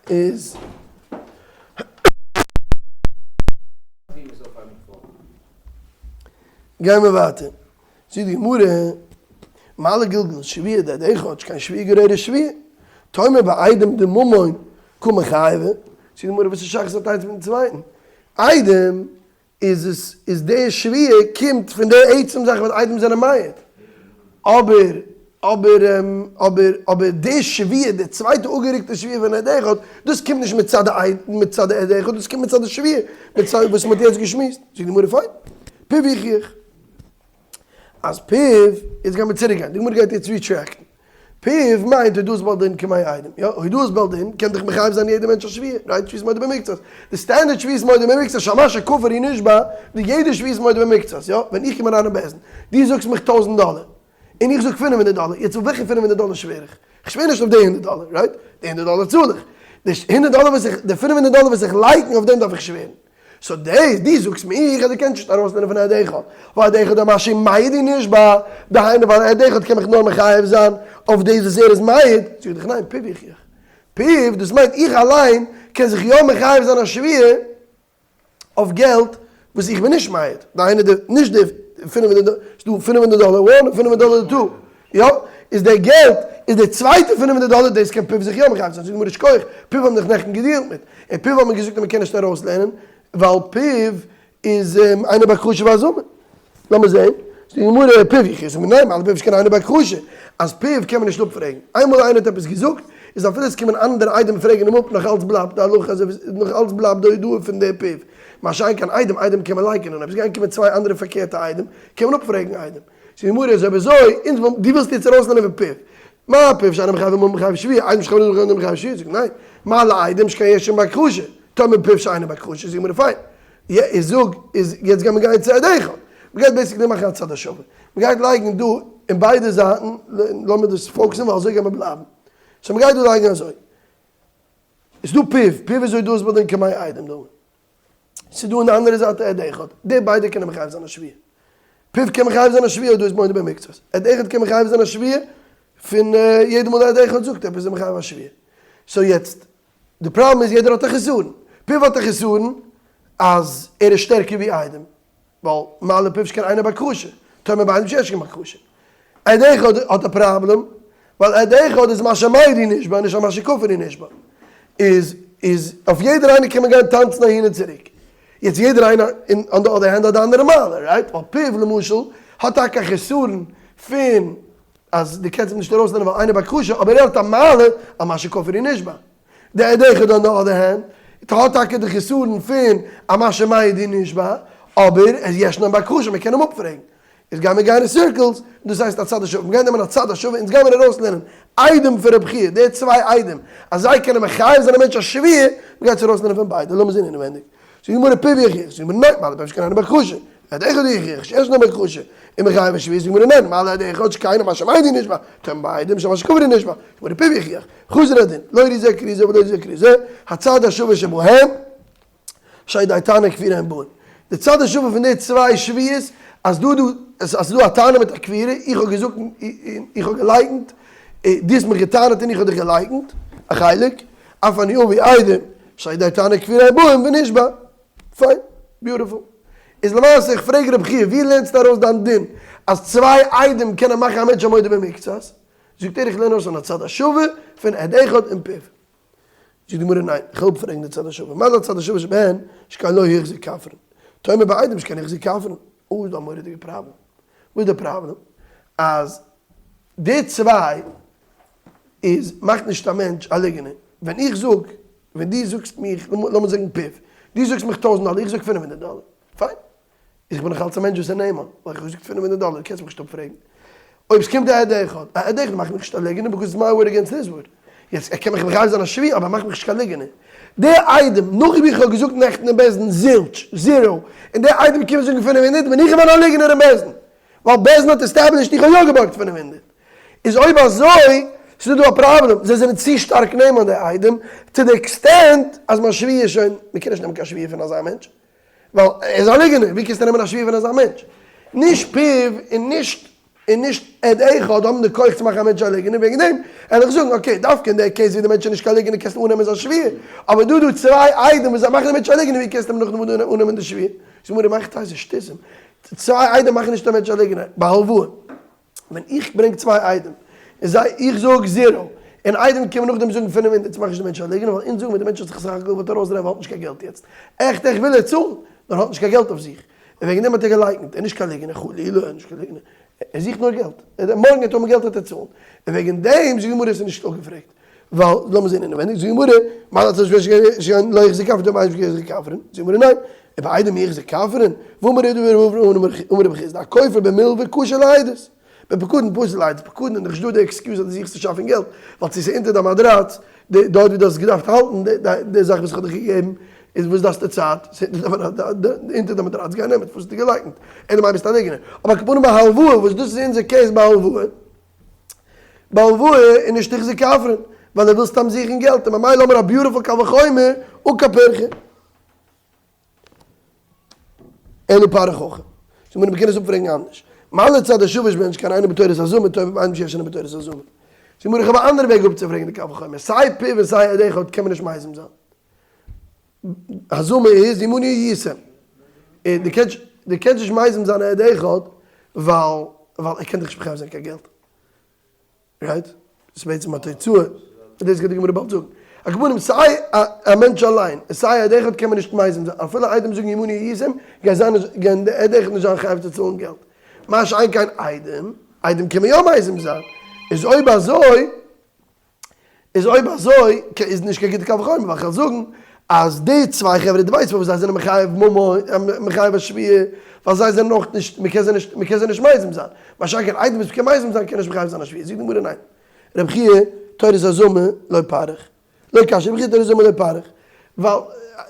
איז. גייען מיר ווייטער. זאגט די גמרא, מה לגלגול שבועה דעד אחד שכן שבועה גוררת שבועה, תאמר בעדים דממון קא מיחייבא, זאגט די גמרא וואס איז שייכות האט איינס מיטן צווייטן, עדים איז עס איז די שבועה קומט פון די עצם זאך וואס עדים זענען מעיד, אבער אבער אבער אבער די שבועה די צווייטע אפגערוקטע שבועה פון עד אחד דאס קומט נישט מצד די מצד די עד אחד דאס קומט מצד די שבועה מצד וואס מען האט יעצט געשמועסט, זאגט די גמרא פיין, פיו יוכיח אז פיו, יעצט גיימיר צוריק גיין, די גמרא גייט יעצט retract ן. פיו מיינט הודאת בעל דין כמאה עדים, יא, הודאת בעל דין קען דאך מחייב זיין יעדע מענטש א שבועה, right? שבועת מודה במקצת. די standard שבועת מודה במקצת שעל מה שכפר הוא נשבע, ווי יעדע שבועת מודה במקצת, יא, ווען איך קום אריין אין בית דין, דו זאגסט מיך טויזענט דאלער, און איך זאג פינף הונדערט דאלער, יעצט אויף וועלכע פינף הונדערט דאלער שווער איך? איך שווער נישט אויף די הונדערט דאלער, right? די הונדערט דאלער צאל איך. די הונדערט דאלער וואס איך, די פינף הונדערט דאלער וואס איך לייקן אויף דעם דארף איך שווערן. so דאס דו זאגסט מיך אז דו קענסט נישט ארויסנעמען פון עד אחד, ווייל עד אחד על מה שמעיד הוא נשבע, דהיינו ווייל עד אחד קען מיך נאר מחייב זיין אויף דאס וואס ער איז מעיד, זאג איך דיך ניין, פיו יוכיח. פיו, דאס מיינט איך אליין קען זיך יא מחייב זיין א שבועה אויף געלט וואס איך בין נישט מעיד, דהיינו די, נישט די פינף הונדערט, ס'איז דא פינף הונדערט דאלער one און פינף הונדערט דאלער two, יא, איז די געלט איז די צווייטע פינף הונדערט דאלער דאס קען פיו זיך יא מחייב זיין, זאגט די גמרא שכוח, פיו האבן דאך נעכטן געדילט מיט, און פיו האט מען געזאגט אז מען קען נישט ארויסלערנען ווייל פיו איז אינו בהכחשה והזמה, לאמיר זעהן, זאגט די גמרא פיו יוכיח, זאגט מען ניין מה לפיו שכן אינו בהכחשה, אז פיו קען מען נישט אפפרעגן, איינמאל איינער האט עפעס געזאגט איז אפילו עס קומען אנדערע עדים פרעגן אים אפ נאך אלץ בלייבט די הלכה אזוי ווי נאך אלץ בלייבט די הודאה פון די פיו, מה שאין כן עדים, עדים קען מען לייקענען, אויב עס גייען קומען צוויי אנדערע פארקערטע עדים קען מען אפפרעגן עדים. זאגט די גמרא איז אויב אזוי, אונז וואלט, דו ווילסט יעצט ארויסנעמען פון פיו, מה פיו שאינו מחייב ממון מחייב שבועה, עדים שכן אינו מחייב שבועה, זאגט ניין, מה לעדים שכן ישנן בהכחשה, תאמר פיו שאינו בהכחשה, זאגט די גמרא פיין, איז זאג, איז יעצט גיימיר גיין צו עד אחד, מ'גייט basically מאכן א צד השווה, מ'גייט לייגן דא אין ביידע זייטן, לאמיר דאס focus ן ווייל אזוי גיימיר בלייבן, so מ'גייט דא לייגן אזוי, איז דא פיו, פיו איז הודאת בעל דין כמאה עדים דא. ס'איז דא אין די אנדערע זייט עד אחד, די ביידע קענען מחייב זיין א שבועה. פיו קען מחייב זיין א שבועה אויב דא איז מודה במקצת. עד אחד קען מחייב זיין א שבועה פון יעדע מאל עד אחד זאגט עפעס איז ער מחייב א שבועה. so יעצט, די פראבלעם איז יעדער האט א חסרון. פיו האט א חסרון אז ער איז שטערקער ווי עדים. ווייל מה לפיו שכן אינו בהכחשה, תאמר בעדים שיש כן בהכחשה. עד אחד האט א פראבלעם, ווייל עד אחד איז מה שמעיד הוא נשבע, נישט מה שכופר הוא נשבע. איז איז אויף יעדער איינער קען מען גיין טאנצן אהין און צוריק. יעצט יעדער איינער אין on the other hand האט די אנדערע מעלה, right? ווייל פיו למשל האט טאקע א חסרון פון אז דו קענסט אים נישט ארויסנעמען ווייל אינו בהכחשה, אבער ער האט א מעלה אז מה שכופר הוא נשבע. די עד אחד on the other hand האט טאקע די חסרון פון א מה שמעיד הוא נשבע, אבער עס ישנן בהכחשה, מען קען אים אפפרעגן. איז גיימיר גיין אין circles, דאס הייסט א צד השווה, מ'גייט נעמען א צד השווה, אונז גיימיר ארויסלערנען עדים פון רב חייא, די צוויי עדים, אז זיי קענען מחייב זיין א מענטש א שבועה, מ'גייט עס ארויסלערנען פון ביידע, לאמיר זען אינעווענדיג. זאגט די גמרא פיו יוכיח, זאגט די גמרא ניין, מה לפיו שכן אינו בהכחשה, עד אחד יוכיח, שישנו בהכחשה, ומחייב בשבועה, זאגט די גמרא ניין, מה לעד אחד שכן על מה שמעיד הוא נשבע, תאמר בעדים שעל מה שכופר הוא נשבע, זאגט די גמרא פיו יוכיח, חזר הדין, לא ראי זה כראי זה ולא ראי זה כראי זה, הצד השווה שבהם, שעל ידי טענה וכפירה הן באין. די צד השווה פון די צוויי שבועות, אז דא דא, אז ס'איז דא א טענה מיט א כפירה, איך האב געזאגט און איך האב געלייקנט, דו האסט מיך געטענה'ט און איך האב דיך געלייקנט, א חלק, אף אני אביא עדים, שעל ידי טענה וכפירה הן באין ונשבע. פיין, beautiful. איז למעשה איך פרעג רב חייא, ווי לערנסטו ארויס דיין דין אז צוויי עדים קענען מאכן א מענטש א מודה במקצת? זאגט ער איך לערן ארויס אן הצד השווה פון עד אחד און פיו. זאגט די גמרא ניין, איך וויל אפפרעגן די צד השווה, מה זה הצד השווה שבהן שכן לא החזיק כופרין, תאמר בעדים שכן החזיק כופרין, אוי איז דא א מורא'דיגע פראבלעם, וואס איז די פראבלעם? אז די צוויי איז מאכט נישט א מענטש א ליגענער, ווען איך זאג, ווען דו זאגסט מיך, לאמיר זאגן פיו, דו זאגסט מיך טויזנט דאלער, איך זאג פינף הונדערט דאלער, פיין, איך בין נאך אלץ א מענטש וואס איז נאמן, ווייל איך האב געזאגט פינף הונדערט דאלער, קענסט מיך נישט אפפרעגן. אויב עס קומט א עד אחד, א עד אחד מאכט מיך נישט א ליגענער because it's my word against his word. יעצט ער קען מיך מחייב זיין א שבועה אבער ער מאכט מיך נישט קיין ליגענער. די עדים, נאך ווי איך האב געזאגט נעכטן אין בית דין zilch, zero, און די עדים קומען זאגן פינף הונדערט, בין איך געווארן א ליגענער אין בית דין. ווייל בית דין האט established איך האב יא געבארגט פינף הונדערט. איז אויב אזוי, ס'איז דא דא א פראבלעם, זיי זענען צו שטארק נאמן די עדים, to the extent אז מיין שבועה איז שוין, מ'קען נישט נעמען קיין שבועה פון אזא מענטש. ווייל ער איז א ליגענער, ווי קענסטו נעמען א שבועה פון אזא מענטש? נישט פיו און נישט. און נישט עד אחד האבן די כח צו מאכן א מענטש א ליגנער, וועגן דעם וועל איך זאגן okay דווקא אין די case ווי די מענטש איז נישט קיין ליגנער קענסטו אננעמען זיין שבועה, אבער דא דא צוויי עדים וואס זיי מאכן די מענטש א ליגנער ווי קענסטו אים נאכדעם אננעמען די שבועה? זאגט מיר מאכט אזא שטותים, צוויי עדים מאכן נישט א מענטש א ליגנער, ביי הלוואה ווען איך ברענג צוויי עדים און זיי איך זאג zero און עדים קומען נאכדעם זאגן 500 מאך נישט די מענטש א ליגנער ווייל אונז זאגן ווען די מענטש האט זיך סך הכל געוואלט ארויסדרייען ווייל האט נישט קיין געלט יעצט עכט עכט וויל ער צאלן נאר האט נישט קיין געלט אויף זיך און וועגן דעם האט ער געלייקנט, ער איז נישט קיין ליגנער, חלילה, ער איז נישט קיין ליגנער, ער זוכט נאר געלט, מארגן וועט ער האבן געלט וועט ער צאלן, און וועגן דעם זאגט די גמרא עס איז נישט אפגעפרעגט, ווייל לאמיר זען אינעווייניג, זאגט די גמרא, מה דאך שוין לא יחזיק כפרין דעם אייבערשטן יחזיק כפרין, זאגט די גמרא ניין, ובעדים יחזיק כפרין, והאמר אמר רב חסדא, הכופר במלוה כשר לעדות. בפקדון פסול לעדות, פקדון איז נישט דא די excuse אז דו זוכסט צו שאפן געלט, ווייל צו ס'איז אונטער דיין מאדראץ, דארט ווי דו האסט געדארפט האלטן די זאך וואס איך האב דיך געגעבן, איז וואס דארפסטו צייט? ס'איז אונטער דיין מאדראץ, גיי נעם עס, וואס האסטו געלייקנט? אלא מאי ביסט א ליגנער. אבער על כל פנים ביי הלוואה, וואס דאס איז אונזער case ביי הלוואה, ביי הלוואה איז נישט תחזי כופרין, ווייל ער וויל סתם זוכן געלט, און ממילא האמיר א beautiful קל וחומר אן קיין פירכא. אלא פריך הכי. זאג מיר מ'קען עס אפפרעגן אנדערש. מה לצד השווה שבהן שכן אינו בתורת הזמה טוב בעדים שיש אינו בתורת הזמה. זאג מיר איך האב א אנדערע וועג אפצופרעגן די קל וחומר. סיי פיו און סיי עד אחד קען מען נישט מזים זיין. הזמה איז עמנו הייתם. דו קענסט דו קענסט נישט מזים זיין עד אחד ווייל ווייל ער קען דיך נישט מחייב זיין קיין געלט. right? ס'איז בעצם א תוצאה, און דאס גייט די גמרא באלד זאגן. על כל פנים סיי א מענטש אליין, און סיי עד אחד קען מען נישט מזים זיין, אפילו עדים זאגן עמנו הייתם, גייט זיין גייען די עד אחד נישט זיין חייב צו צאלן געלט. מה שאין כן עדים, עדים קען מען יא מזים זיין. איז אויב אזוי, איז אויב אזוי איז נישט קיין גוטע קל וחומר, ווייל כ'וועל זאגן אז די צוויי חברה דו ווייסט פארוואס זיי זענען מחייב ממון מחייב א שבועה, ווייל זיי זענען אויך נישט מ'קען זיי נישט מ'קען זיי נישט מזים זיין, מה שאין כן עדים וואס מ'קען מזים זיין קען נישט מחייב זיין א שבועה, זאגט די גמרא ניין, רבי חייא תורת הזמה לא פריך, לא קשיא רבי חייא תורת הזמה לא פריך, ווייל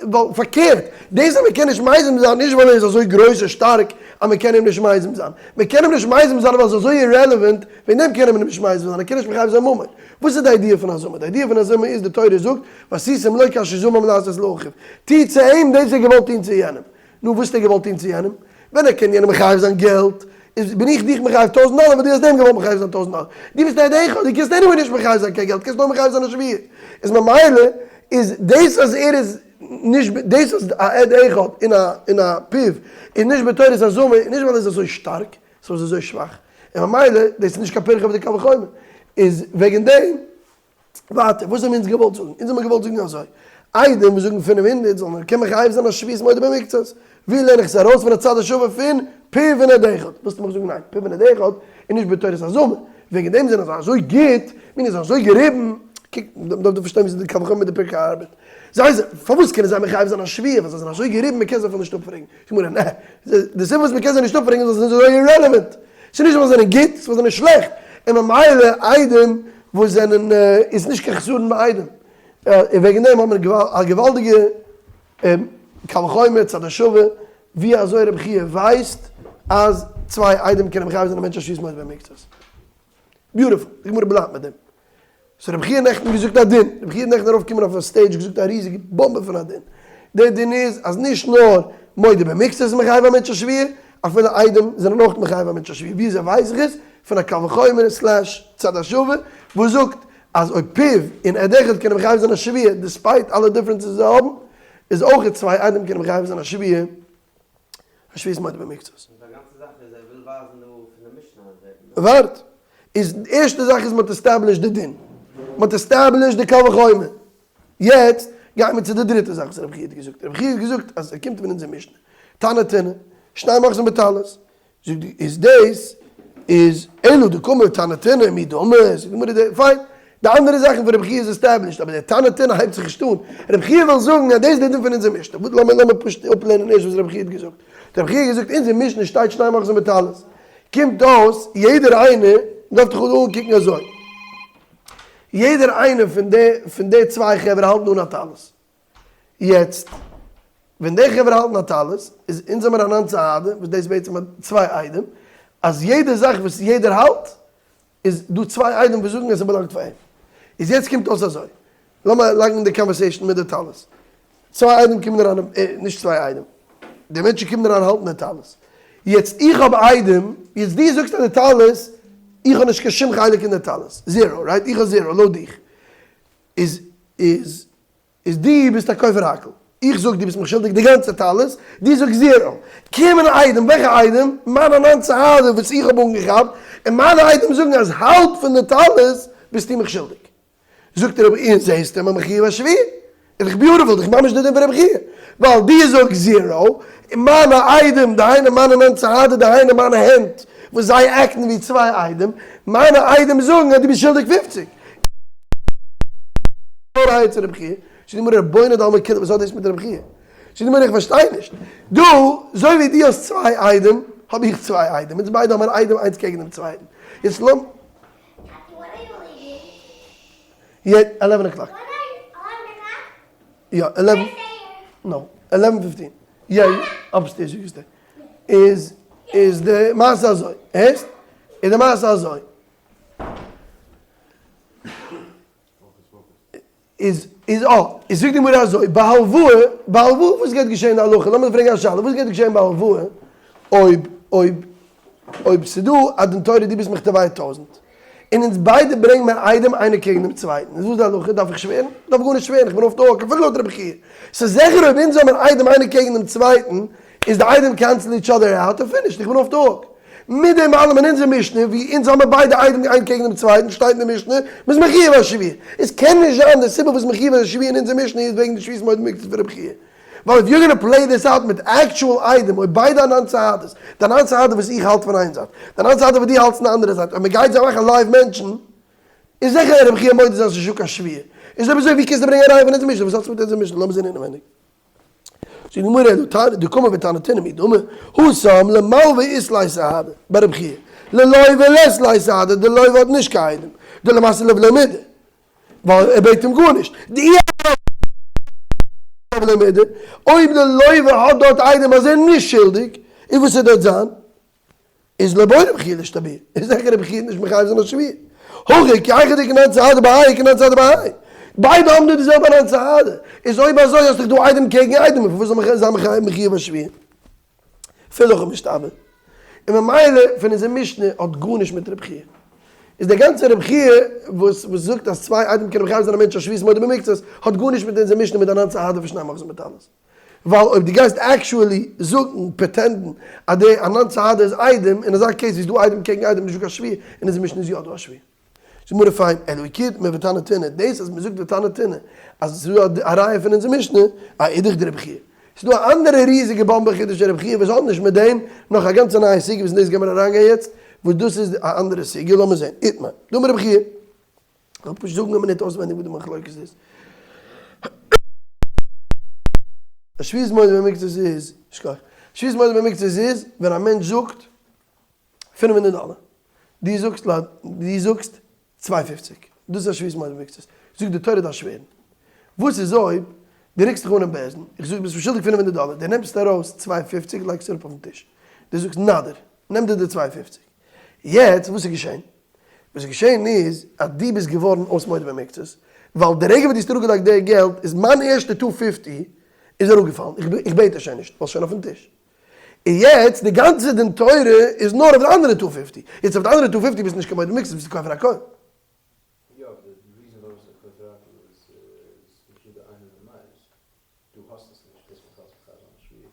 ווייל פארקערט, דאס אז מ'קען נישט מזים זיין נישט ווייל ער איז אזוי גרויס און שטארק אז מ'קען אים נישט מזים זיין, מ'קען אים נישט מזים זיין ווייל ער איז אזוי irrelevant, וועגן דעם קען מען אים נישט מזים זיין, ער קען נישט מחייב זיין ממון. וואס איז די idea פון הזמה? די idea פון הזמה איז די תורה זאגט ועשיתם לו כאשר זמם לעשות לאחיו, טו צו אים דאס וואס ער האט געוואלט טון צו יענעם. נו וואס האט ער געוואלט טון צו יענעם? ווען ער קען יענעם מחייב זיין געלט, איז בין איך דיך מחייב טויזנט דאלער ווייל דו האסט דעם געוואלט מחייב זיין טויזנט דאלער. דו ביסט עד אחד, דו קענסט anyway נישט מחייב זיין קיין געלט, קענסט נאר מחייב זיין א שבועה. איז ממילא איז דאס אז ער איז נישט דאס אז א עד אחד אין א אין א פיו איז נישט בתורת הזמה איז נישט ווייל ער איז אזוי שטארק, ס'איז אזוי שוואך, און ממילא דאס איז נישט קיין פירכא אויף די קל וחומר. איז וועגן דעם ווייטער, וואס האבן אונז געוואלט זאגן? אונז האבן געוואלט זאגן אזוי, עדים וואס זאגן 500 זאלן מיר קען מחייב זיין א שבועת מודה במקצת. ווי לערן איך עס ארויס פון הצד השווה פון פיו און עד אחד? ווילסטו מיך זאגן ניין, פיו און עד אחד איז נישט בתורת הזמה, וועגן דעם זענען זיי אזוי גוט, מיר זענען אזוי געריבן, קוק, מ'דארף דא פארשטיין וויאזוי די קל וחומר מיט די פירכא ארבעט. זיי זענען, פארוואס קענען זיי מחייב זיין א שבועה, ווייל זיי זענען אזוי געריבן מ'קען זיי אפילו נישט אפפרעגן. זאגט מיר נע, די סיבה וואס מ'קען זיי נישט אפפרעגן איז ווייל זיי זענען אזוי irrelevant. ס'איז נישט ווייל זיי זענען גוט, ס'איז ווייל זיי זענען שלעכט. און ממילא עדים וואס זענען איז נישט קיין חסרון ביי עדים. און וועגן דעם האט מען א געוואלדיגע קל וחומר, צד השווה, ווי אזוי רבי חייא ווייסט אז צוויי עדים קענען מחייב זיין א מענטש א שבועת מודה במקצת. beautiful, די גמרא בלייבט מיט דעם. so רבי חייא האט נעכטן געזאגט א דין, רבי חייא האט נעכטן ארויפגעקומען אויף א stage געזאגט א ריזיגע באמבע פון א דין. דער דין איז אז נישט נאר מודה במקצת איז מחייב א מענטש א שבועה, אפילו עדים זענען אויך מחייב א מענטש א שבועה. וויאזוי ווייס איך עס? פון א קל וחומר slash צד השווה וואס זאגט אז אויב פיו און עד אחד קענען מחייב זיין א שבועה despite אלע differences זיי האבן, איז אויך צוויי עדים קענען מחייב זיין א שבועה. א שבועת מודה במקצת. און די גאנצע זאך איז ער וויל ווייזן דא פון די משנה אז ער. ווארט, איז די ערשטע זאך איז מ'האט established די דין, מ'האט established די קל וחומר, יעצט גייען מיר צו די דריטע זאך וואס רבי חייא האט געזאגט, רבי חייא האט געזאגט אז ער קומט פון אונזער משנה, תנא תונא, שנים אוחזין בטלית, זאגט די איז דאס איז אלא דקאמר תנא תונא מי דמי, זאגט די גמרא די פיין, די אנדערע זאכן פון רבי חייא איז established אבער דער תנא תונא הייבט זיך נישט אן, רבי חייא וויל זאגן אז דאס איז די דין פון אונזער משנה, וואס לאמיר לאמיר פשוט אפלערנען ערשט וואס רבי חייא האט געזאגט, רבי חייא האט געזאגט אונזער משנה שטייט שנים אוחזין בטלית, קומט אויס יעדער איינער דארף דאך אנקוקן אזוי, יעדער איינער פון די פון די צוויי חברה האלטן אן א טלית, יעצט ווען די חברה האלטן א טלית איז אונז האמיר אן אנצע עדה וואס דאס בעצם צוויי עדים אז יעדע זאך וואס יעדער האלט איז דא צוויי עדים וואס זאגן אז ס'באלאנגט פאר אים. איז יעצט קומט אויס אזוי, לאמיר לייגן די conversation מיט די טלית. צוויי עדים קומען אריין, נישט צוויי עדים, די מענטשן קומען אריין האלטן די טלית. יעצט איך האב עדים, יעצט דו זאגסט אז די טלית, איך האב נישט קיין שום חלק אין די טלית, zero, right? איך האב zero לויט דיך. איז איז איז דו ביסט א כופר הכל. איך זאג דו ביסט מיך שולדיג די גאנצע טלית, דו זאגסט zero. קומען עדים, וועלכע עדים? מיינע אנן סהדי וואס איך האב אנגעכאפט, און מיינע עדים זאגן אז האלב פון די טלית ביסטו מיך שולדיג. זאגט רבי און זעהסט אים א מחיוב השבועה? איז דאך beautiful, דאך ממש די דין פון רבי חייא, ווייל דו זאגסט zero, און מיינע עדים, דהיינו מיינע אנן סהדי, דהיינו מיינע הענט, וואס זיי act ן ווי צוויי עדים, מיינע עדים זאגן אז דו ביסט שולדיג פופציג. ראיה צו רבי חייא, זאגט די גמרא רבונו דעלמא כולא, וואס האט דאס מיט רבי חייא? זאגט די גמרא איך פארשטיי נישט, דא אזוי ווי דו האסט צוויי עדים, האב איך צוויי עדים, אונז ביידע האבן עדים איינס קעגן דעם צווייטן, יעצט לאמ. יא, eleven o'clock. יא, eleven, no, eleven fifteen. יא, upstairs you can stay. איז, איז די מעשה אזוי, הערסט? איז די מעשה אזוי. איז, איז אה, איז זאגט די גמרא אזוי, בהלוואה, בהלוואה וואס גייט געשען די הלכה, לאמיר פרעגן א שאלה, וואס גייט געשען בהלוואה אויב, אויב, אויב ס'דא א דין תורה דו ביסט מיך תובע טויזענט, און אונז ביידע ברענגן מיר עדים איינער קעגן דעם צווייטן, איז וואס די הלכה, דארף איך שווערן? דארף גארנישט שווערן, איך בין off the hook, אפילו לויט רבי חייא, ס'איז זיכער אויב אונז האבן עדים איינער קעגן דעם צווייטן, איז די עדים cancel each other out און finished, איך בין off the hook. מיט דעם אלעם אין אונזער משנה ווי אונז האמער ביידע עדים איין קעגן דעם צווייטן שטייט אין די משנה מ'איז מחיוב השבועה. עס קען נישט זיין די סיבה וואס מחיוב השבועה אין אונזער משנה איז וועגן די שבועת מודה במקצת פון רבי חייא. ווייל if you're gonna play this out מיט actual עדים אויב ביידע אנן סהדות, די אנן סהדה וואס איך האלט פון איין זייט, די אנן סהדה וואס דו האלטסט פון די אנדערע זייט, אויב מ'גייט זיי מאכן לייוו מענטשן, איז זיכער רבי חייא מודה זיין ס'איז נישטא קיין שבועה. איז אויב אזוי ווי קענסטו ברענגען א ראיה פון אונזער משנה? וואס האלטסטו מיט אונזער משנה? לאמיר זען אינעווייניג. זאגט די גמרא דא תנא דקאמר ותנא תונא מי דמי התם למלוה אית ליה סהדי ביי רבי חייא ללוה לית ליה סהדי די לוה האט נישט קיין עדים דלמעשה לוה לא מידי ווייל ער בעט אים גארנישט דאי לוה לא מידי אויב די לוה האט דארט עדים אז ער איז נישט שולדיג איז וואס וועט דארט זיין? איז לא בעי רבי חייא לאשתבועי, איז זיכער רבי חייא נישט מחייב זיין א שבועה. הכא כי היכי דכגון סהדי בהאי כגון סהדי בהאי. ביידע האבן דא די זעלבע אנן סהדי. איז אויב אזוי האסט דאך דא עדים קעגן עדים, פארוואס זאל מען זיין מחויב א שבועה? אפילו הכי משתבע. און ממילא פון אונזער משנה האט גארנישט מיט רבי חייא. איז דער גאנצער רבי חייא וואס וואס זאגט אז צוויי עדים קענען מחייב זיין א מענטש א שבועת מודה במקצת האט גארנישט מיט אונזער משנה מיט אנן סהדי פון שנים אוחזין בטלית. ווייל אויב דו גייסט actually זאגן, pretend ן, אז די אנן סהדי איז עדים, אין אזא case ווי ס'איז דא עדים קעגן עדים איז נישטא קיין שבועה, אין אונזער משנה איז יא דא א שבועה. זאגט גמרא פיין, אלא אי כדאמר ותנא תונא, דאס אז מ'זאגט ותנא תונא אז עס איז דא א ראיה פון אונזער משנה, אאידך דרבי חייא. ס'איז דא א אנדערע ריזיגע באמבע חידוש אין רבי חייא וואס האט נישט מיט דעם, נאך א גאנצע נייע סוגיא וואס אין דאס גיימיר אריינגיין יעצט, וואס דאס איז א אנדערע סוגיא, לאמיר זען, איתמר, דאמר רבי חייא. כ'וועל פשוט זאגן א מינוט אויסווענדיג וואס די מחלוקת איז. א שבועת מודה במקצת איז, שכוח. שבועת מודה במקצת איז ווען א מענטש זאגט פינף הונדערט דאלער, דו זאגסט ל דו זאגסט צוויי פופציג, דאס איז א שבועת מודה במקצת. זאגט די תורה דארף שווערן. וואס איז אויב דו רוקסט דיך אן אין בית דין, איך זאג ביסט מיר שולדיג פינף הונדערט דאלער, דו נעמסט ארויס צוויי פופציג לייגסט אראפ אויפן טיש, דו זאגסט נאדיר, נעם דיר די צוויי פופציג. יעצט וואס איז געשען? וואס איז געשען איז אז דו ביסט געווארן אויס מודה במקצת, ווייל די רגע וואס דו האסט אראפגעלייגט די געלט איז מיין ערשטע two fifty איז אראפגעפאלן, איך בעט עס שוין נישט ווייל ס'איז שוין אויפן טיש. און יעצט די גאנצע דין תורה איז נאר אויף די אנדערע two fifty, יעצט אויף די אנדערע two fifty ביסטו נישט קיין מודה במקצת ביסטו כופר הכל. יא אבער די reason פארוואס ס'איז כופר הכל איז משום די אינו ממית. דו האסט עס נישט, דאס וואס האסט בכלל זיין שבועה.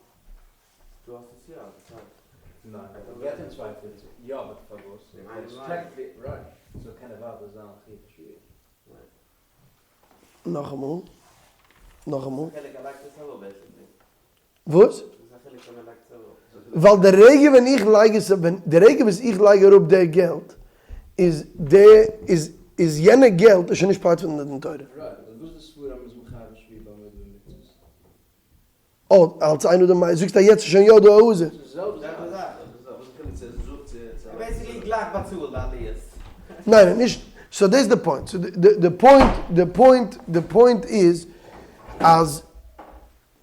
דו האסט עס יא, דאס הייסט. ניין, ער געט אים 250, יא but פארוואס? technically right, so קען ער ווייטער זיין חיוב השבועה. נאכאמאל, נאכאמאל. חלק ער לייגט עס אראפ basically. וואס? וואס איז א חילוק ווען ער לייגט עס אראפ? ווייל די רגע ווען איך לייג עס ווען די רגע וואס איך לייג אראפ די געלט איז די איז איז יענע געלט איז שוין נישט part פון די דין תורה. right, אבער וואס איז די סברא אז מ'איז מחייב א שבועה ביי מודה במקצת? אה, אלס איינער דער זאגסט אז יעצט איז שוין יא דא א העזה. ס'איז די זעלבע זאך. basically גלייך באצאלט די עליות. ניין ניין נישט, so דאס איז די point, so די point די point די point איז אז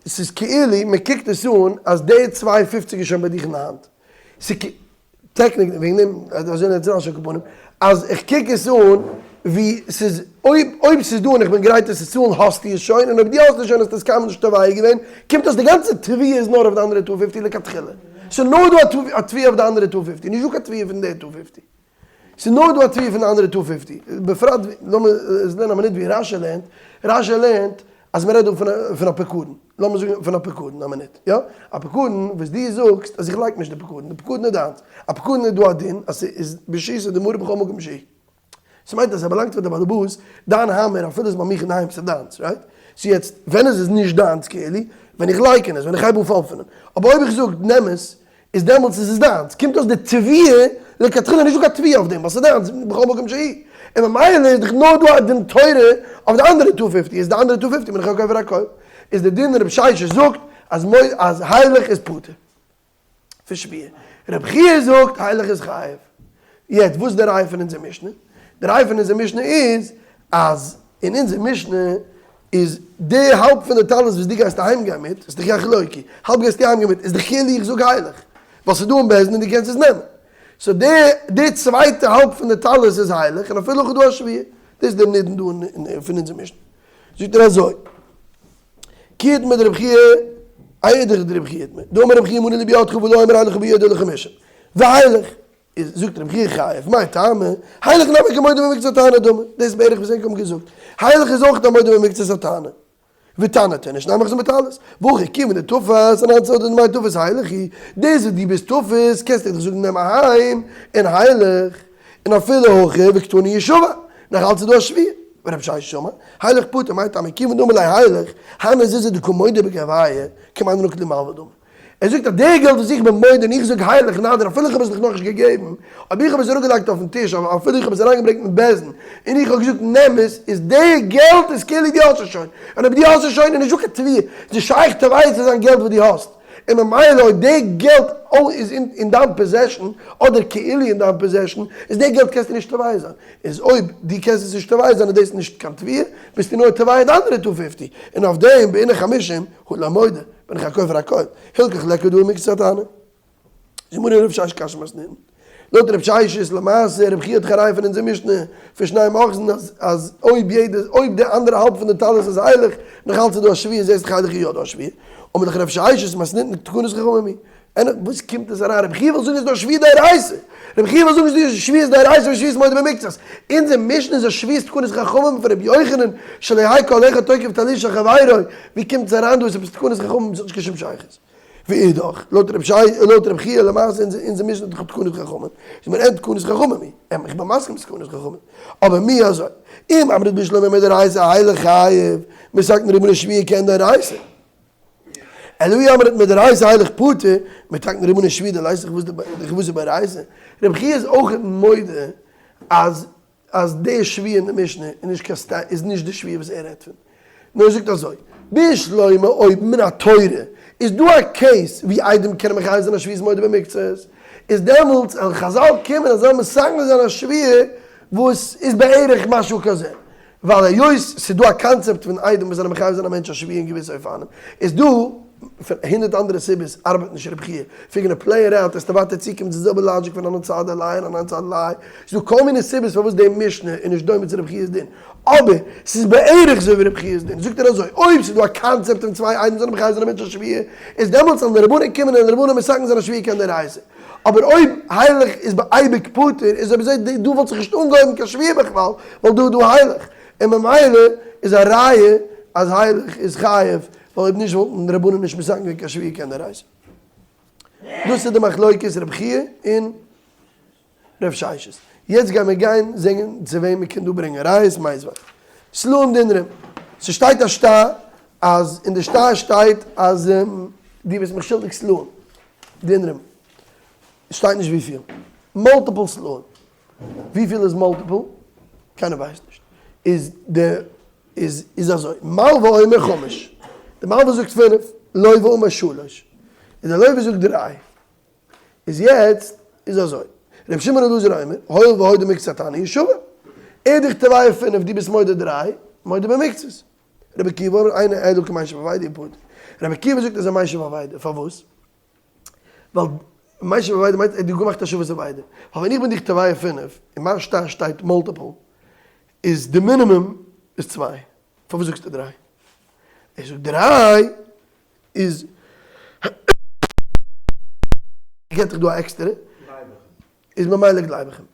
ס'איז כאילו מען קוקט עס אן אז די צוויי פופציג איז שוין ביי דיך אין די האנט. ס'איז technically, וועגן דעם, אזוי לערנט רש"י על כל פנים, אז איך קוק עס אן ווי ס'איז, אויב אויב ס'איז דא און איך בין גרייט עס צו צאלן האסטו עס שוין, און אויב דו האסט עס שוין האסטו עס קיינמאל נישט תובע געווען, קומט אויס די גאנצע תביעה איז נאר אויף די אנדערע two fifty לכתחילה. ס'איז נאר דא א תביעה אויף די אנדערע two fifty, נישט דא קיין תביעה פון די two fifty. ס'איז נאר דא א תביעה פון די אנדערע two fifty. בפרט, לאמיר לערנען א מינוט ווי רש"י לערנט, רש"י לערנט אז מ'רעדט דא פון א פקדון. לאמיר זאגן פון א פקדון א מינוט, יא? א פקדון וואס דו זאגסט אז איך לייג נישט די פקדון, די פקדון איז דיינס. א פקדון איז דא א דין אז ס'איז ברשותא דמרא בכל מקום שהוא. ס'מיינט אז ס'באלאנגט פאר די באלעבאס, דיין האמער אפילו איז ביי מיך אינדערהיים ס'איז דיינס, right? סאו יעצט ווען איז עס נישט דיינס כאילו? ווען איך לייקען עס, ווען איך הייב אן פאלפענען. אבער אויב איך זאג נעם עס, איז דעמאלטס איז עס דיינס. קומט אויס די תביעה, לכתחילה נישט דא קיין תביעה אויף דעם ווייל ס'איז דיינס בכל מקום שהיא. און ממילא איז דאך נאר דא א דין תורה אויף די אנדערע two fifty, איז די אנדערע two fifty בין איך א כופר הכל. איז די דין רב ששת זאגט אז אז הילך איז פטור. פון שבועה. רבי חייא זאגט הילך איז חייב. יעצט וואס איז די ראיה פון אונזער משנה? די ראיה פון אונזער משנה איז אז אין אונזער משנה איז די האלב פון די טלית וואס דו גייסט אהיים גיין מיט, איז דאך יחלוקו, האלב גייסטו אהיים גיין מיט, איז דאך כאילו איך זאג הילך, ווייל ס'איז דא אין בית דין און דו קענסט עס נעמען. so די די צווייטע האלב פון די טלית איז הילך און אפילו אויך איז דא א שבועה. דאס איז דער נידון דא פון אונזער משנה. זאגט ער אזוי. כי איתמר דרבי חייא, איידער דרבי חייא איתמר, דאמר רבי חייא מנה לי בידך ולא אמר הילך בידו לחמשים, והילך, איז זאגט רבי חייא חייב, מאי טעמא, הילך נמי כמודה במקצת הטענה דמי, דאס איז בערך וואס ענק האבן געזאגט, הילך איז אויך א מודה במקצת הטענה, ותנא תנא שנים אוחזין בטלית, והכא כיוון דתפס אנן סהדי דמאי תפס הילך הוא, דאס וואס דו ביסט תופס קענסטו דאך זאגן נעם אהיים און הילך. און אפילו הכי וקתני ישבע, נאך אלץ איז דא א שבועה, ורב ששת אמר, הילך פטור מאי טעמא כיוון דאמר ליה הילך, הני זוזי דקא מודה בגוייהו, כמאן דנקיט להו מלוה דמי. ער זאגט אז די געלט וואס איך בין מודה און איך זאג הילך נא דיר אפילו איך האב עס דיך נאכנישט געגעבן, אויב איך האב עס אראפגעלייגט אויפן טיש אפילו איך האב עס אריינגעברענגט אין בית דין און איך האב געזאגט נעם עס, איז די געלט איז כאילו דו האסט עס שוין, און אויב דו האסט עס שוין איז נישטא קיין תביעה, ס'איז נישט שייך תובע צו זיין געלט וואס דו האסט. און ממילא אויב די געלט איז אין דיין possession, אדער כאילו אין דיין possession, איז די געלט קענסטו נישט תובע זיין. איז אויב דו קענסט עס נישט תובע זיין איז דאס נישט קיין תביעה, ביסטו נאר תובע די אנדערע two fifty, און אויף דעם בעינך חמישים הוא לא מודה, בין איך א כופר הכל, הילכך ליכא דא מקצת הטענה. זאגט מיר רב ששת קשיא מתניתין. לויט רב ששת איז למעשה רב חייא האט דאך א ראיה פון אונזער משנה פון שנים אוחזין אז אז אויב יעדע אויב די אנדערע האלב פון די טלית איז הילך נאך אלץ איז דא א שבועה זעסט דאך הילך איז יא דא א שבועה אמר דאך רב ששת מתניתין תקנת חכמים היא אין וואס קומט עס אריין רב חייא וויל זאגן איז דא א שבועה דאורייתא רב חייא וויל זאגן איז דא שבועת דאורייתא ושבועת מודה במקצת אונזער משנה איז א שבועת תקנת חכמים פון רבי יוחנן שלא יהא כל אחד תוקף טלית של חברו ווי קומט עס אריין דא איז עפעס תקנת חכמים עס האט נישט קיין שום שייכות. ואידך, לויט רב שי, לויט רב חייא למעשה אונזער אונזער משנה האט דאך תקנת חכמים, איז מיר אין תקנת חכמים היא, אמת איך בין מסכים ס'תקנת חכמים, אבער מי אזוי, אם אמרת בשלמא מדאורייתא הילך חייב, מתקן רבנן שבועה כעין דאורייתא. אלא אי אמרת מדאורייתא הילך פטור, מתקן רבנן שבועה דלית דחוותא באורייתא. רב חייא איז אויך מודה אז אז די שבועה אין די משנה איז נישט קיין סתם איז נישט די שבועה וואס ער רעדט פון, נאר ער זאגט אזוי, בשלמא אויב מן התורה איז דא א case ווי עדים קענען מחייב זיין א שבועת מודה במקצת, איז דעמאלטס וועלן חזל קומען אז זיי זאלן מתקן זיין א שבועה וואס איז בערך משהו כזה, ווייל היות ס'איז דא א קאנצעפט פון עדים וואס זענען מחייב זיין א מענטש א שבועה אין געוויסע אופנים, איז דא, פון הונדערט אנדערע סיבות ארבעט נישט רב חייא, if you're gonna play around וועסטו ווייטער צוקומען צו די זעלבע לאגיק פון אנן סהדי עליה און אנן סהדי עילויה, ס'איז דא כל מיני סיבות פארוואס די משנה איז נישט דומה צו רב חייא'ס דין, אבער ס'איז בערך אזוי ווי רב חייא'ס דין, זאגט ער אזוי, אויב ס'איז דא א קאנצעפט פון צוויי עדים זענען מחייב זיין א מענטש א שבועה, איז דעמאלטס זאלן די רבנן קומען און די רבנן מתקן זיין א שבועה כעין דאורייתא. אבער אויב הילך איז ביי אייביג פטור, איז אויב אזוי דא וואלט זיך נישט אנגעהויבן קיין שבועה בכלל, ווייל דא איז דא הילך, און ממילא איז א ראיה אז הילך איז חייב, ווייל אויב נישט וואלטן די רבנן נישט מתקן געווען קיין שבועה כעין דאורייתא. דאס איז די מחלוקת רב חייא און רב ששת. יעצט גיימיר גיין זעהן צו וועם מ'קען דא ברענגען ראיות מיתיבי. סלעים דינרים. ס'שטייט א שטר אז אין די שטר שטייט אז דו ביסט מיך שולדיג סלעים דינרים. שטייט נישט וויפיל. multiple סלעים. וויפיל איז multiple? קיינער ווייסט נישט. איז די איז איז אזוי. מלוה אומר חמש. די מלוה זאגט פינף. לוה אומר שלש. און די לוה זאגט דריי. איז יעצט איז אזוי, רבי שמעון אלעזר אומר, הואיל והודה במקצת הטענה ישבע, ער דיך תובע פינף דו ביסט מודה דריי, מודה במקצת. רבי עקיבא אומר, אינו אלא כמשיב אבידה ופטור. רבי עקיבא זאגט אז ער משיב אבידה, פארוואס? ווייל משיב אבידה מיינט ער האט דיר געמאכט השבת אבידה. ווייל ווען איך בין דיך תובע פינף, און מיין שטר שטייט multiple, איז די מינימום איז צוויי. פארוואס זאגסטו דריי? ער זאגט דריי איז. געט דיך דא א עקסטערע, איז ממילא גלייב איך אים.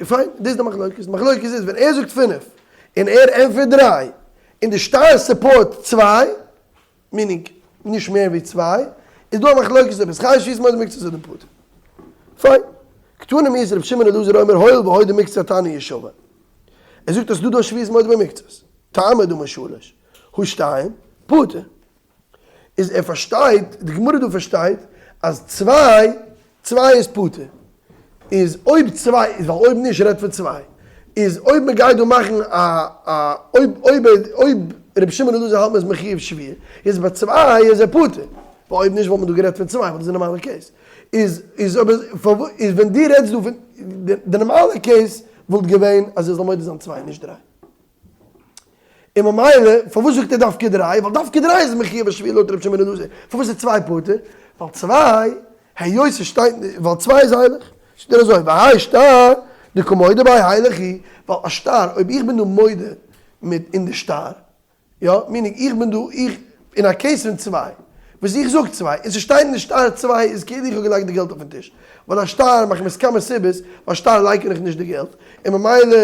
פיין, דאס איז די מחלוקת. די מחלוקת איז ווען ער זאגט פינף און ער ענטפערט דריי, און די שטר support צוויי, meaning נישט מער ווי צוויי, איז דא א מחלוקת אויב איז חייב שבועת מודה במקצת אדער פטור. פיין. קתני מיהת רבי שמעון אלעזר אומר הואיל והודה במקצת התנא ישבע. ער זאגט אז ס'דא דא שבועת מודה במקצת. טעמא דאמר שלש, הא שתיים, פטור. איז ער פארשטייט, די גמרא דא פארשטייט, אז צוויי, צוויי איז פטור. איז אויב צוויי, איז ווייל אויב נישט רעדט פון צוויי. איז אויב מען גייט דא מאכן א א אויב אויב אויב רבי שמעון אלעזר האלט מען איז מחיוב שבועה, איז ביי צוויי איז ער פטור. ווייל אויב נישט וואלט מען דא גערעדט פון צוויי, ווייל דאס איז די נארמאלע case. איז איז אויב איז ווען דו רעדסט דא פון די נארמאלע case וואלט געווען אז ער זאל מודה זיין צוויי נישט דריי. און ממילא פארוואס זאגט ער דווקא דריי? ווייל דווקא דריי איז מחיוב בשבועה לויט רבי שמעון אלעזר. פארוואס איז צוויי פטור? ווייל צוויי, היות עס שטייט, ווייל צוויי איז הייליך. זאגט ער אזוי, והאי שטר דקא מודה ביה הייליך הוא, ווייל א שטר, אויב איך בין דא מודה מיט אין די שטר, יא, meaning איך בין דא, איך, אין א case פון צוויי, וואס איך זאג צוויי, און ס'שטייט אין די שטר צוויי איז כאילו איך האב געלייגט די געלט אויפן טיש, ווייל א שטר מחמת כמה סיבות, ווייל שטר לייקען איך נישט די געלט, און ממילא,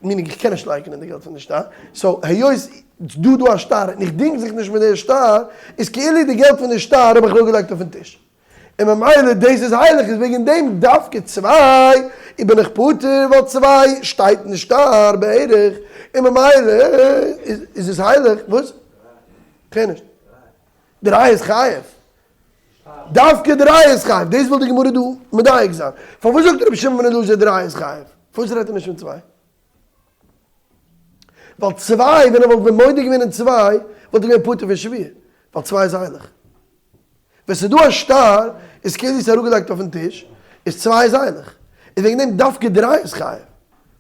meaning איך קען נישט לייקענען די געלט פון די שטר, so היות ס'דא דא א שטר און איך דינג זיך נישט מיט די שטר, איז כאילו די געלט פון די שטר האב איך אראפגעלייגט אויפן טיש. און ממילא דאס איז הייליך איז וועגן דעם דווקא צוויי איז בין איך פטור ווייל צוויי שטייט אין שטר בערך און ממילא איז עס הייליך, וואס? כ'הער נישט. דריי איז חייב. דווקא דריי איז חייב, דאס וויל די גמרא דא מדייק זיין. פארוואס זאגט רבי שמעון בן אלעזר דריי איז חייב? פארוואס רעדט ער נישט פון צוויי? ווייל צוויי, ווען ער וואלט ווען מודה געווען אין צוויי, וואלט ער געווען פטור פון שבועה, ווייל צוויי איז הייליך. ווען ס'איז דא א שטר, איז כאילו ס'איז אראפגעלייגט אויפן טיש, איז צוויי איז הייליך. איז וועגן דעם דווקא דריי איז חייב.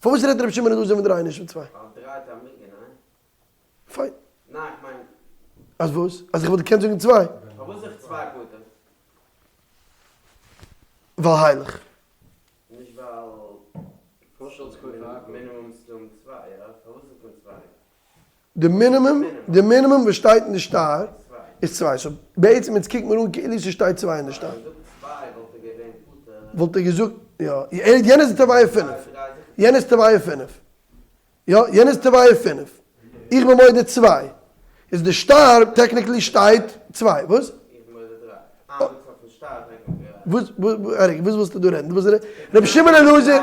פארוואס רעדט רבי שמעון אלעזר פון דריי און נישט פון צוויי? ווייל דריי האט א מנין, ניין? פיין. ניין, איך מיין. אז וואס? אז איך וואלט געקענט זאגן צוויי. פארוואס זיך צוויי פטור? ווייל הייליך. נישט ווייל מינימום סכום צוויי, יא? פארוואס זאגט מען צוויי? די מינימום, די מינימום וואס שטייט אין די שטר איז צוויי, so בעצם אונז קוקט מיר אן כאילו ס'שטייט צוויי אין די שטר. וואלט ער געזאגט, יא, יענער איז תובע פינף, יענער איז תובע פינף, יא, יענער איז תובע פינף, איך בין מודה צוויי, איז די שטר technically שטייט צוויי, וואס? וואס, וואס ווילסטו דא רעדן? רבי שמעון אלעזר.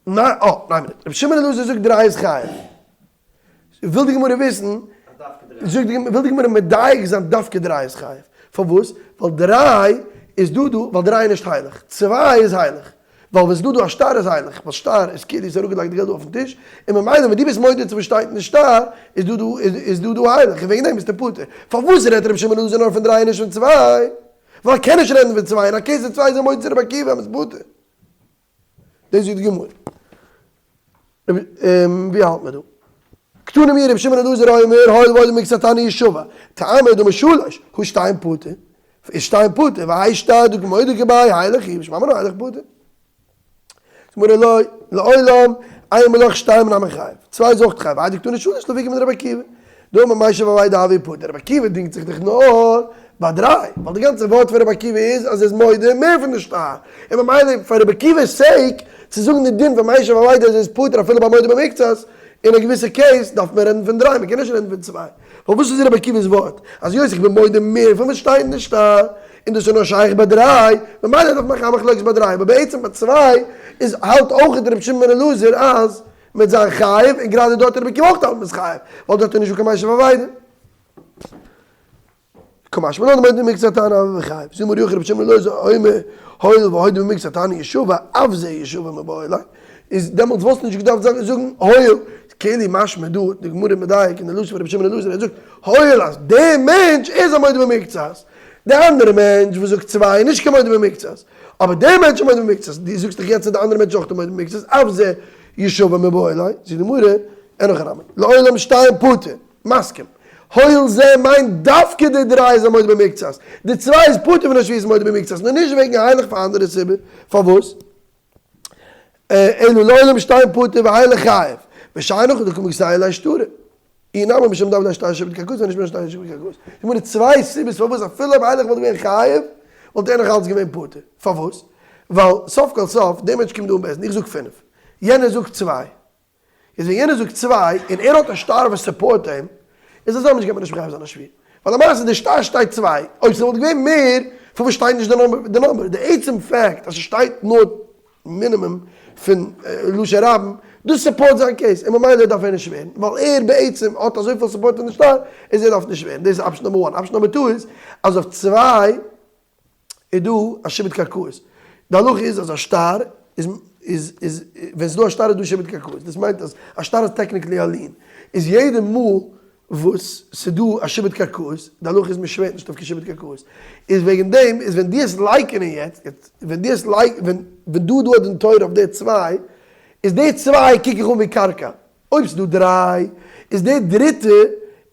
ניין, אה, ניין מינוט, רבי שמעון אלעזר זאגט דריי איז חייב. וויל די גמרא וויסן, זאגט די וויל די גמרא מדייק זיין דווקא דריי איז חייב. פארוואס? ווייל דריי איז דא דא, ווייל דריי איז נישט הייליך. צוויי איז הייליך. ווייל ווען ס'איז דא דא א שטר איז הייליך. ווייל שטר איז כאילו ס'איז אראפגעלייגט די געלט דא אויפן טיש, און ממילא ווען דו ביסט מודה צו וואס שטייט אין די שטר, איז דא דא איז דא דא הייליך, און וועגן דעם ביסטו פטור. פארוואס רעדט רבי שמעון אלעזר נאר פון דריי און נישט פון צוויי? ווייל ער קען נישט רעדן פון צוויי, אין א case פון צוויי איז ער מודה צו רבי עקיבא אז מ'איז פטור. דאס זאגט די גמרא. ווי האלט מען דא? קתני מיהת רבי שמעון אלעזר אומר הואיל והודה במקצת התנא ישבע, טעמא דאמר שלש, הא שתיים פטור, איז שתיים פטור, והאי שטר דקא מודה ביה הייליך הוא, ושמע מינה הייליך פטור. גמרא לא, לעולם, אימא לך שתיים נמי חייב, צוויי איז אויך חייב, והאי דקתני שלש לאפוקי מדרבי עקיבא. דאמר משיב אבידה הוי פטור, רבי עקיבא דינגט זיך דאך נאר ביי דריי, ווייל די גאנצע ווארט פון רבי עקיבא איז אז ער איז מודה מער פון די שטר, און ממילא פאר רבי עקיבא'ס sake צו זאגן די דין פון משיב אבידה אז ער איז פטור אפילו ביי מודה במקצת, אין א געוויסע case דארף מען רעדן פון דריי, מען קען נישט רעדן פון צוויי, ווייל וואס איז רבי עקיבא'ס ווארט? אז היות איך בין מודה מער פון וואס שטייט אין די שטר, און דאס איז נאר שייך ביי דריי, ממילא דארף מען מאכן א מחלוקת ביי דריי, אבער בעצם ביי צוויי איז האלט אויך רבי שמעון בן אלעזר אז מיט זיין חייב, און גראדע דארט איז רבי עקיבא אויך האלט מיט חייב, ווייל דארט איז נישטא קיין משיב אבידה. קא משמע לן דמודה במקצת התנא הוי חייב, זאגט מר יוחאי רבי שמעון אלעזר אומר הואיל והודה במקצת התנא ישבע, אף זה ישבע מיבעי ליה, איז דעמאלטס וואלסטו נישט געדארפט זאגן הואיל, כאילו משמע דא, די גמרא מדייק אין די לשון פון רבי שמעון אלעזר, ער זאגט הואיל אז דער מענטש איז א מודה במקצת, די אנדערע מענטש וואס זאגט צוויי איז נישט קיין מודה במקצת, אבער דער מענטש איז מודה במקצת, דו זאגסט דאך יעצט אז די אנדערע מענטש איז אויך מודה במקצת, אף זה ישבע מיבעי ליה, זאגט די גמרא, אין הכי נמי, לעולם שתיים פטור, מסכים, הואיל זה מיינט דווקא די דריי איז א מודה במקצת, די צוויי איז פטור פון א שבועת מודה במקצת, נאר נישט וועגן הייליך פאר אנדערע סיבה, פארוואס? אלא לעולם שתיים פטור והייליך חייב, ושאין הכי דקא מסייע ליה שטרא. אי נמי משום דהוה ליה שטר שעבוד קרקעות ווען נישט בין שטר שעבוד קרקעות. די גמרא צוויי סיבות פארוואס אפילו אויב הילך וואלט געווען חייב וואלט ער נאך אלץ געווען פטור. פארוואס? ווייל סוף כל סוף דער מענטש קומט דא אין בית דין איך זאג פינף יענער זאגט צוויי. איז ווען יענער זאגט צוויי און ער האט א שטר וואס support אים איז אזא מענטש גייט מען נישט מחייב זיין א שבועה. ווייל למעשה די שטר שטייט צוויי אויב ס'וואלט געווען מער פארוואס שטייט נישט די נומבער? די עצם fact אז ס'שטייט נאר מינימום פון לשון רבים, דאס support זיין case, און ממילא דארף ער נישט שווערן, ווייל ער בעצם האט אזויפיל support אין די שטר, איז ער דארף נישט שווערן, דאס איז option number one, option number two איז, אז אויף צוויי איז דא א שעבוד קרקעות, די הלכה איז אז א שטר איז איז איז ווען ס'איז דא א שטר איז דא שעבוד קרקעות, דאס מיינט אז א שטר איז technically א lien, איז יעדע מאל וואס ס'דא א שעבוד קרקעות, די הלכה איז מ'שווערט נישט אויף קיין שעבוד קרקעות, איז וועגן דעם איז ווען דו עסט לייקענען יעצט, ווען דו עסט לייקענען, ווען ווען דא איז דא א דין תורה אויף די צוויי, איז די צוויי קוק איך אן ווי קרקע, אויב ס'דא דריי, איז די דריטע,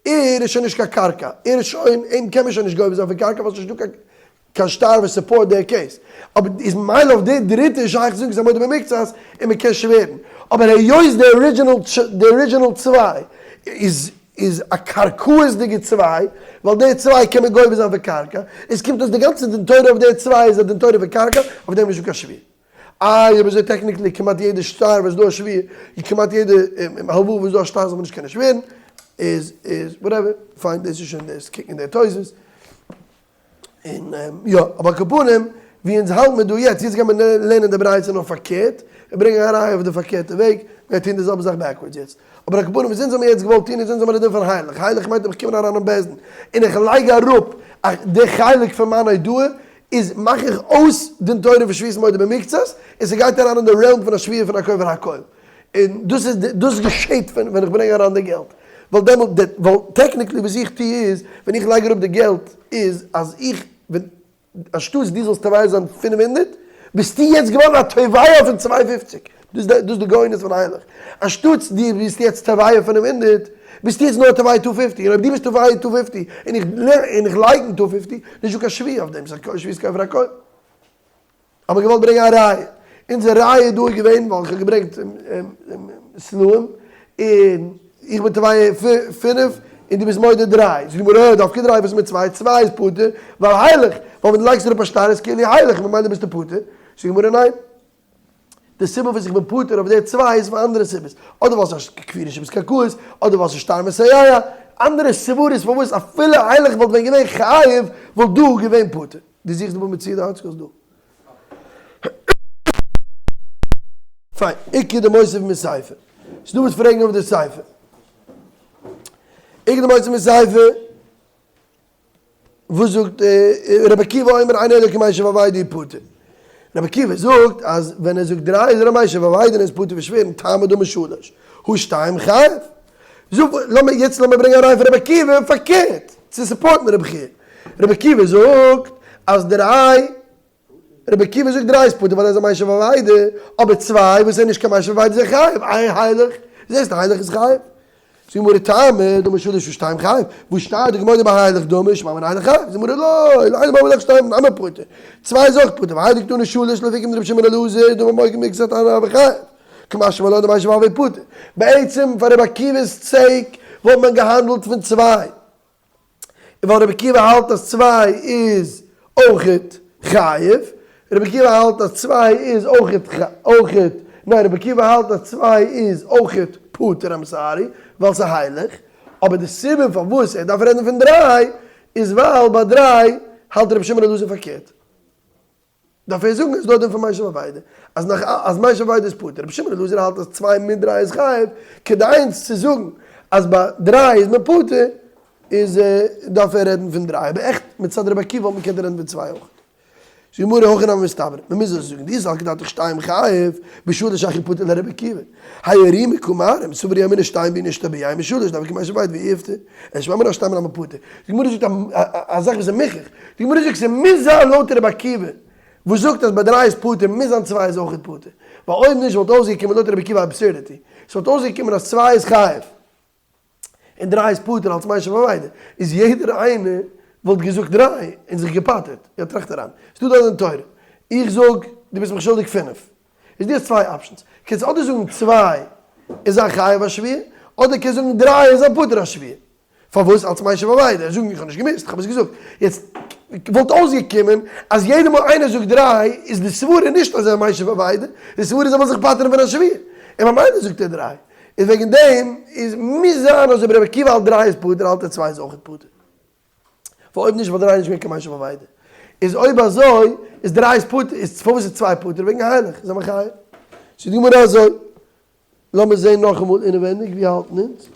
ער איז שוין נישט קיין קרקע, ער איז שוין, אים קען מען שוין נישט גובה זיין פון קרקע ווייל ס'נישט דא קיין קיין שטר וואס support דער case, אבער איז ממילא אויף די דריטע איז שייך צו זאגן ס'איז א מודה במקצת און מ'קען שווערן, אבער היות די original די original צוויי איז איז א קרקעות'דיגע צוויי, ווייל די צוויי קען מען גובה זיין פון קרקע, איז קומט אויס די גאנצע דין תורה אויף די צוויי איז א דין תורה פון קרקע, אויף דעם איז נישטא קיין שבועה. איי אויב אזוי technically כמעט יעדע שטר וואס איז דא א שבועה, כמעט יעדע הלוואה וואס איז דא א שטר זאל מען נישט קענען שווערן, איז איז whatever, פיין דאס איז שוין דאס קוקן אין די תוס'. און יא, אבער על כל פנים, ווי אונז האלט מיר דא יעצט, יעצט גייען מיר לערנען די ברייתא נאר פארקערט, מיר ברענגען א ראיה אויף די פארקערטע וועג, מיר טוהן די זעלבע זאך backwards יעצט. אבער על כל פנים, וואס אונז האמיר יעצט געוואלט טוהן איז אונז האמיר א דין פון הילך, הילך מיינט איך קום אריין אין בית דין, און איך לייג אראפ די חלק פון מיין הודאה, איז מאך איך אויס דין תורה פון שבועת מודה במקצת, און ס'גייט אריין אין די realm פון א שבועה פון א כופר הכל. און דאס איז דאס געשעט ווען ווען איך ברענג אריין די געלט, ווייל דעמאלט די ווייל technically וואס איך טו איז, ווען איך לייג אראפ די געלט איז אז איך ווען אנשטאטס דו זאלסט תובע זיין 500, ביסטו יעצט געווארן א תובע פון 250, דאס דאס איז די גאונות פון הילך, אנשטאטס דו ביסט יעצט תובע 500, ביסטו יעצט נאר תובע 250, און אויב דו ביסט תובע 250 און איך און איך לייקן 250, נישטא קיין שבועה אויף דעם, ס'איז א שבועת כופר הכל. האט מען געוואלט ברענגען א ראיה, אונזער ראיה דא איז געווען ווייל איך האב געברענגט סלעים, און איך בין תובע פינף און דו ביסט מודה דריי, זאגט די גמרא דווקא דריי וואס איז מיט צוויי, צוויי איז פטור ווייל הילך, ווייל ווען דו לייגסט אראפ א שטר איז כאילו הילך ממילא ביסטו פטור, זאגט די גמרא ניין, די סיבה וואס איך בין פטור אויף די צוויי איז פאר אנדערע סיבות, אדער ווייל ס'איז א כפירה שבועת קרקעות, אדער ווייל ס'איז שטר מסייע, אנדערע סברות פארוואס אפילו הילך וואלט ווען געווען חייב וואלט דא געווען פטור. דו זוכסט די בבא מציעא די ארטסקרול איז דא. פיין, איכא דמותיב מסיפא. ס'דא וואס פרעגן אויף די סיפא. איכא דמותיב מסיפא, וואס זאגט רבי עקיבא אומר אינו אלא כמשיב אבידה פטור. רבי עקיבא זאגט אז ווען ער זאגט דריי איז ער א משיב אבידה און איז פטור פון שווערן טעמא דאמר שלש, הא שתיים חייב. זאג, לאמיר יעצט לאמיר ברענגען א ראי' פון רבי עקיבא פארקערט, צו support ן רבי חייא. רבי עקיבא זאגט אז דריי, רבי עקיבא זאגט דריי איז פטור ווייל ער איז א משיב אבידה, אבער צוויי וואס ער איז נישט קיין משיב אבידה איז ער חייב, איי הילך, זעסט הילך איז חייב. זאגט די גמרא טעמא דאמר שלש הא שתיים חייב, והא שתיים דקא מודה בהילך דמי שמע מינה הילך חייב, זאגט די גמרא לא, לעולם אמר לך שתיים נמי פטור, צוויי איז אויך פטור, והאי דקתני שלש לאפוקי מדרבי שמעון אלעזר דאמר מודה במקצת הוי חייב. קמשמע לן דמשיב אבידה פטור. בעצם פאר רבי עקיבא'ס sake וואלט מען געהאנדלט פון צוויי. און ווייל רבי עקיבא האלט אז צוויי איז אויכעט חייב, רבי עקיבא האלט אז צוויי איז אויכעט אויכעט, ניין רבי עקיבא האלט אז צוויי איז אויכעט פטור I'm sorry, ווייל ס'איז הילך, אבער די סיבה פארוואס ער דארף רעדן פון דריי איז ווייל ביי דריי האלט רבי שמעון אלעזר פארקערט. דארף ער זאגן אז דא דין פון משיב אבידה אז נאך אז משיב אבידה איז פטור, רבי שמעון אלעזר האלט אז צוויי מיט דריי איז חייב, כדי אונז צו זאגן אז ביי דריי איז מען פטור איז דארף ער רעדן פון דריי, אבער עכט מצד רבי עקיבא וואלט מען געקענט רעדן פון צוויי אויך. זאגט די גמרא הכי נמי מסתברא, מען מוז אזוי זאגן, דאי סלקא דעתך שתיים חייב, בשלש היכי פטור לרבי עקיבא, האי ארימי קא מערים, סבר ימינא שתיים בעינן שתביעי משלש דהוה כמשיב אבידה ואיפטר, אלא שמע מינה שתיים נמי פטור. די גמרא זאגט א זאך וואס איז מוכרח, די גמרא זאגט ס'מוז זיין לויט רבי עקיבא וואס זאגט אז ביי דריי איז פטור מוז זיין צוויי איז אויכעט פטור, ווייל אויב נישט וואלט אויסגעקומען לויט רבי עקיבא absurdity, ס'וואלט אויסגעקומען אז צוויי איז חייב און דריי איז פטור אלס משיב אבידה, איז יעדער איינער וואלט געזאגט דריי און זיך געפטר'ט, יא טראכט אריין, ס'דא דא דין תורה, איך זאג דו ביסט מיך שולדיג פינף, איז דו האסט צוויי options, קענסט אדער זאגן צוויי איז א חייב א שבועה. אדער קענסט זאגן דריי און זיין פטור א שבועה. פארוואס אלס משיב אבידה? זאגן איך האב נישט געמוזט, איך האב עס געזאגט. יעצט וואלט אויסגעקומען אז יעדע מאל איינער זאגט דריי איז די סברה נישט אז ער איז משיב אבידה, די סברה איז ער וויל זיך פטר'ן פון א שבועה, און ממילא זאגט ער דריי. איז וועגן דעם איז מוז זיין אז אויב רבי עקיבא האלט דריי איז פטור האלט ער צוויי איז אויכעט פטור. ווייל אויב נישט וואלט דריי נישט געווען קיין משיב אבידה. איז אויב אזוי איז דריי איז פטור, איז פארוואס איז צוויי פטור? וועגן הילך איז א מחיה. זאגט די גמרא אזוי. לאמיר זעהן נאכאמאל אינעווענדיג ווי האלטן אונז?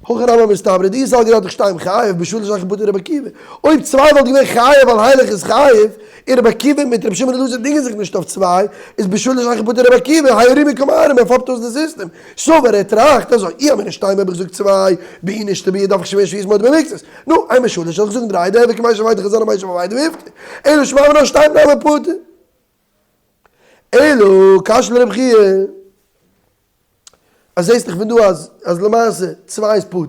הכי נמי מסתברא דאי סלקא דעתך שתיים חייב בשלש אחר פטור רבי עקיבא, אויב צוויי וואלט געווען חייב ווייל הילך איז חייב, און רבי עקיבא מיט רבי שמעון אלעזר דינגען זיך נישט אויף צוויי, איז בשלש אחר פטור רבי עקיבא, האי רמי קמהרם ער פאפט אויס די סיסטעם, סבר ער טראכט אזוי, אי אמינא שתיים אויב איך זאג צוויי, בעי נישתביה דארף איך שוין שבועת מודה במקצת, נו, אימא שלש זאל איך זאגן דריי דהוי כמשיב אבידה חזר למשיב אבידה ויפטר, אלא שמע מינה שתיים נמי פטור. אלא קשיא לרב חייא, אז זעסט דאך פון דא אז אז למעשה צוויי איז פטור,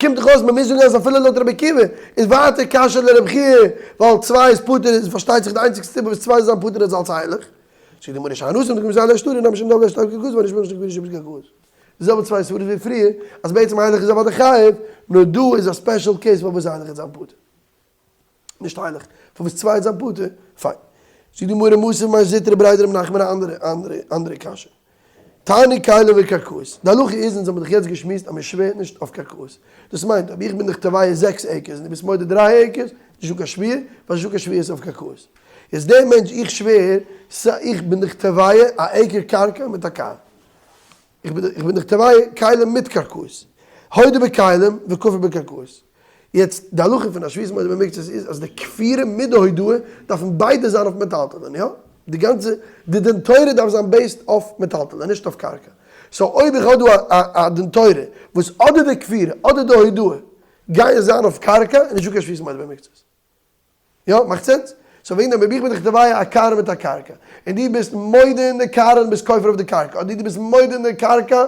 קומט דאך אויס מ'מוז זאגן אז אפילו לויט רבי עקיבא איז ווייטער קשיא לרב חייא, ווייל צוויי איז פטור איז פארשטייט זיך די איינציגסטע סיבה וואס צוויי זאל זיין פטור איז אלס הילך. זאגט די גמרא שאני התם דקא מסייע ליה שטרי נמי משום דהוה ליה שטר כקרקעות ואני שומע משום כפירה שבקרקעות. די זעלבע צוויי סברות ווי פריער אז בעצם הילך איז אוודאי חייב, נאר דא איז א special case פארוואס הילך איז זיין פטור. נישט הילך, פארוואס צוויי איז זיין פטור? פיין. זאגט די גמרא מתיב מר זוטרא בריה דרב נחמן א אנדערע אנדערע אנדערע קשיא. תניא כלים וקרקעות. די הלכה איז, אונז האבן דאך יעצט געשמועסט אז מען שווערט נישט אויף קרקעות. דאס מיינט אויב איך בין דיך תובע זעקס acres און דו ביסט מודה דריי acres, נישט דא קיין שבועה, ווייל ס'נישט דא קיין שבועות אויף קרקעות. יעצט דער מענטש איך שווער, סא איך בין דיך תובע א acre קרקע מיט א קאר. איך בין דיך תובע כלים מיט קרקעות. הודה בכלים וכפר בקרקעות. יעצט, די הלכה פון א שבועת מודה במקצת איז אז די כפירה מיט די הודאה דארפן ביידע זיין אויף מטלטלין, יא? די גאנצע, די דין תורה דארף זיין based אויף מטלטלין, נישט אויף קרקע. so אויב איך האב דא א דין תורה וואס אדער די כפירה אדער די הודאה גייען זיין אויף קרקע, איז נישטא קיין שבועת מודה במקצת. יא, מאכט sense? so וועגן דעם אויב איך בין דיך תובע א קאר מיט א קרקע, און דו ביסט מודה אין די קאר און ביסט כופר אויף די קרקע, אדער דו ביסט מודה אין די קרקע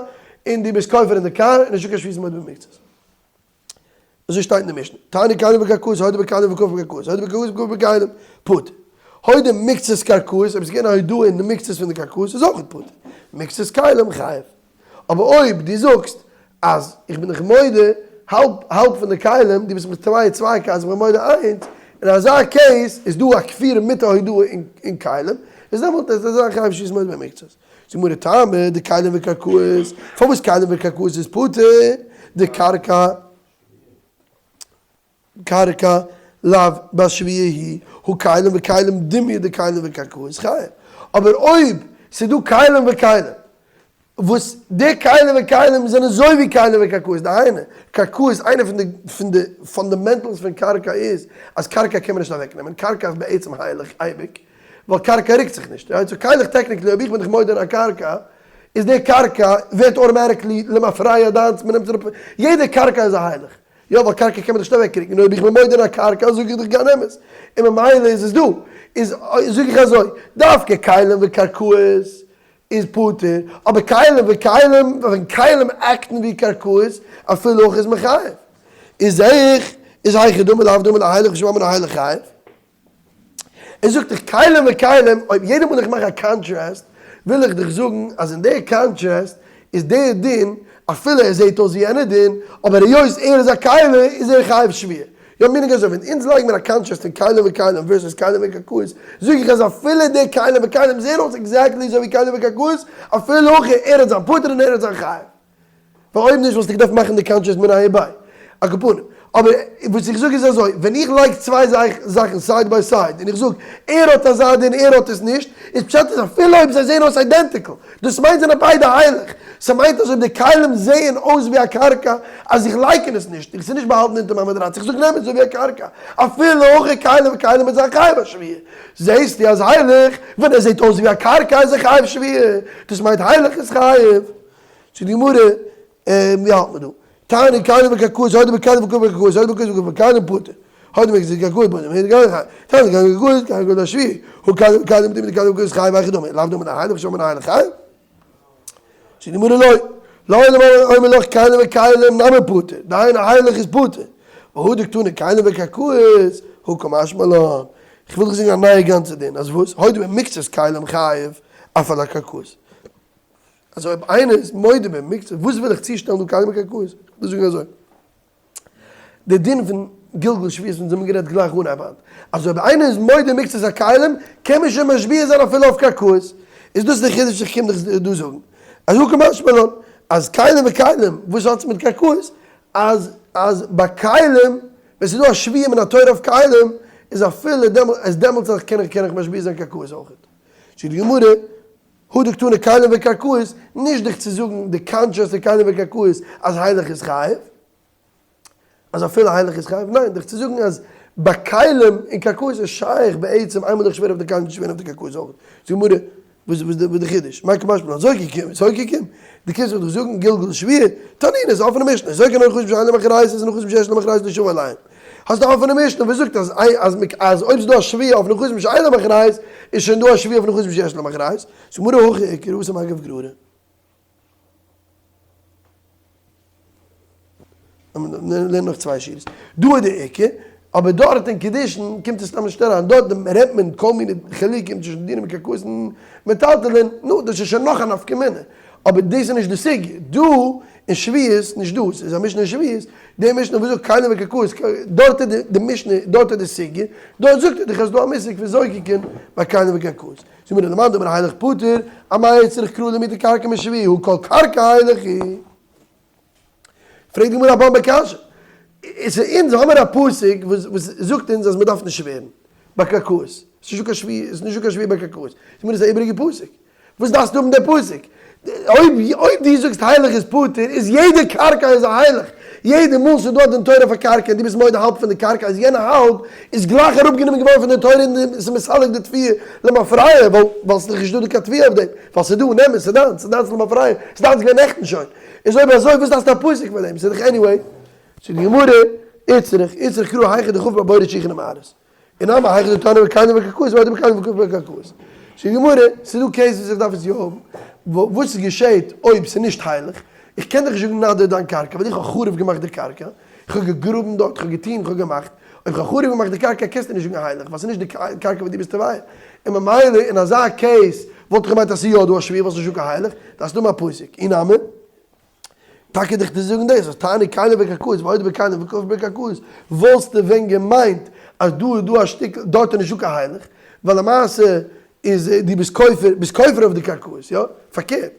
און דו ביסט כופר אין די קאר, איז נישטא קיין שבועת מודה במקצת. אזוי שטייט אין די משנה, תניא כלים וקרקעות, הודה בכלים וכפר בקרקעות, הודה בקרקעות וכפר בכלים, פטור. הודה מקצת קרקעות, אויב עס איז געווען א הודאה אין די מקצת פון די קרקעות איז אויך פטור. מקצת כלים חייב. אבער אויב דו זאגסט אז איך בין דיך מודה האלב האלב פון די כלים, דו ביסט מיך תובע צוויי כלים, איך בין מודה איינס, אין אזא case איז דא א כפירה מיט א הודאה אין כלים, איז דעמאלט איז אזא חייב שבועת מודה במקצת. זאגט גמרא טעמא דכלים וקרקעות, פארוואס כלים וקרקעות איז פטור, די קרקע קרקע לאו בת שבועה היא, הא כלים וכלים דומיא דכלים וקרקעות חייב. אבער אויב ס'איז דא כלים וכלים, וואס די כלים וכלים זענען אזוי ווי כלים וקרקעות, דהיינו, קרקעות, איינע פון די פון די fundamentals פון קרקע איז, אז קרקע קען מען נישט אוועקנעמען, קרקע איז בעצם הייליג אייביג, ווייל קרקע רוקט זיך נישט, right? so כלי technically אויב איך בין דיך מודה אין א קרקע, איז די קרקע ווערט automatically למפרע דיינס, מ'נעמט אראפ, יעדע קרקע איז א הייליג. יא ווייל קרקע קען מען נישט אוועק רוקן, און אויב איך בין מודה אין א קרקע זאג איך דיך גיין אמת, און ממילא איז עס דא, איז זאג איך אזוי, דווקא כלים וקרקעות איז פטור, אבער כלים וכלים, ווען כלים act ן ווי קרקעות, אפילו אויך איז מחייב. איז זעה איך, איז היכי דמי לאו דמי להילך ושמע מינה הילך חייב. ער זאגט דיך כלים וכלים, אויב יעדע מאל איך מאך א contrast, וויל איך דיך זאגן אז אין די contrast איז דער דין, אפילו ער זעט אויס ווי יענער דין, אבער היות ער איז א כלי איז ער חייב שבועה. יא meaning אזוי, ווען אונז לייגן מיר א contrast פון כלים וכלים versus כלים וקרקעות, זאג איך אז אפילו די כלים וכלים זעען אויס exactly אזוי ווי כלים וקרקעות, אפילו הכי ער האט זיין פטור און ער האט זיין חייב. ווייל אויב נישט וואלסטו געדארפט מאכן די contrast מיניה וביה. על כל פנים. אבער וואס איך זאג איז אזוי, ווען איך לייג צוויי זאכן side by side און איך זאג ער האט אזא דין ער האט עס נישט, איז פשט איז אפילו אויב זיי זעען אויס identical, דאס מיינט זענען ביידע הייליג. ס'מיינט אז אויב די כלים זעען אויס ווי א קרקע, אז איך לייקן עס נישט, איך ס'איז נישט באהאלטן אונטער מיין מאדראץ, איך זאג נעם עס אזוי ווי א קרקע, אפילו הכי כלים וכלים איז א חייב השבועה. זעסטו אז הילך, ווען ער זעט אויס ווי א קרקע איז ער חייב שבועה, דאס מיינט הילך איז חייב. זאגט די גמרא, ווי האלט מען דא? תניא כלים וקרקעות, הודה בכלים וכפר בקרקעות, הודה בקרקעות וכפר בכלים פטור, הודה במקצת קרקעות פטור, הודה בכלים חייב, תניא כלים וקרקעות, כלים וקרקעות השביעי, הא כלים וכלים דומיא דכלים וקרקעות חייב היכי דמי, לאו דמי להילך ושמע מינה הילך חייב? זאגט די גמרא לא, לעולם אומר לך כלים וכלים נמי פטור, דהיינו הילך איז פטור, והא דקתני כלים וקרקעות, הא קא משמע לן, כ'וויל דיך זאגן א נייע גאנצע דין, אז וואס? הודה במקצת כלים חייב, אף על הקרקעות. אז אויב איינער איז מודה במקצת, וואס וויל איך צושטעלן דא כלים וקרקעות? איך וויל זאגן אזוי, די דין פון גלגול שבועות וואס אונז האבן גערעדט גלייך אנהייב היינט, אז אויב איינער איז מודה מקצת הכלים, קען מען שוין משביע זיין אפילו אויף קרקעות, איז דאס די חידוש איך קום דיך דא זאגן, אז הא קא משמע לן, אז כלים וכלים, וואס האט עס מיט קרקעות? אז אז ביי כלים, ווען ס'איז דא א שבועה מן התורה אויף כלים, איז אפילו דעמאלט, אז דעמאלטס קען איך קען איך משביע זיין קרקעות אויכעט. זאגט די גמרא, הא דקתני כלים וקרקעות, נישט דיך צו זאגן די קאנטראסט פון כלים וקרקעות אז הילך איז חייב, אז אפילו הילך איז חייב, ניין, דיך צו זאגן אז ביי כלים און קרקעות איז שייך בעצם איינמאל דיך שווער אויף די כלים צו שווערן אויף די קרקעות אויך. זאגט די גמרא, וואס איז די חידוש? מאי קא משמע לן זוקקים, זוקקים? דו קומסט מיך דאך זאגן גלגול שבועה, תנינא איז א אפענע משנה, זוקקין על נכסים שאין להם אחריות איז נכסים שיש להם אחריות לא שבו עליהם. האסט א אפענע משנה וואס זאגט אז אז אז אויב ס'איז דא א שבועה אויף נכסים שאין להם אחריות איז שוין דא א שבועה אויף נכסים שיש להם אחריות. זאגט די גמרא הכי איכא התם אגב גררא. לערן נאך צוויי שורות. דא איז די עיקר, אבער דארט אין קידושין קומט עס סתם נישט אריין, דארט רעדט מען כל מיני חילוקים צווישן דינים קרקעות און מטלטלין, נו דאס איז שוין נאך א נפקא מינה, אבער דאס איז נישט די סוגיא, דא אין שבועות, נישט דא, ס'איז א משנה אין שבועות, די משנה וואס זאגט כלים וקרקעות, דארט איז די משנה, דארט איז די סוגיא, דארט זאגט ער דיך אז ס'דא א מושג פון זוקקין ביי כלים וקרקעות. זאג מיר למאן דאמר הילך פטור, אמאי צריך קרא למעוטי קרקע משבועה הא כל קרקע הילך היא. פרעגט די גמרא א באמבע קשיא, איז אונז האמיר א פסוק וואס וואס זאגט אונז אז מען דארף נישט שווערן ביי קרקעות, ס'איז נישטא קיין שבועה, ס'איז נישטא קיין שבועה ביי קרקעות, זאג מיר איז א איבעריגע פסוק, וואס דארפסטו האבן די פסוק? אויב אויב דו זאגסט הילך איז פטור, איז יעדע קרקע איז א הילך, יעדע מאל ס'איז דא א דין תורה אויף א קרקע און דו ביסט מודה האלב פון די קרקע איז יענע האלב איז גלייך אראפגענומען געווארן פון די תורה און ס'איז מסלק די תביעה למפרע ווייל ווייל ס'איז דאך נישטא דא קיין תביעה אויף דעם ווייל ס'איז דא נעם עס ס'איז דיינס ס'איז דיינס למפרע ס'איז דיינס געווען נעכטן שוין איז אויב אזוי וואס דארפסטו א פסוק פאר דעם ס'איז דאך עניוועי זאגט די גמרא איצטריך איצטריך קרא היכא דכף בבורות שיחין ומערות. און אמר היכא דתניא בכלים ובקרקעות מודה בכלים וכופר בקרקעות. זאגט די גמרא, ס'איז דא cases וואס איך דארף עס יא האבן, וואס געשעהט אויב ס'איז נישט הילך, איך קען דיך נישט זאגן נאדיר דיין קרקע ווייל איך האב חרוב געמאכט די קרקע, איך האב געגראבן דארט, איך האב געטוהן, איך האב געמאכט, אויב איך האב חרוב געמאכט די קרקע קענסטו נישט זאגן הילך ווייל ס'איז נישט די קרקע וואס דו ביסט תובע, און ממילא אין אזא case וואלט איך געמיינט אז ס'איז יא דא א שבועה ווייל ס'איז נישטא קיין הילך, דארפסטו האבן א פסוק, אי נמי. טאקע דיך צו זאגן דאס אז תניא כלים וקרקעות ומודה בכלים וכופר בקרקעות וואלסטו ווען געמיינט אז דא איז דא א שטיקל דארט איז נישטא קיין הילך ווייל למעשה איז דו ביסט כופר ביסט כופר אויף די קרקעות יא פארקערט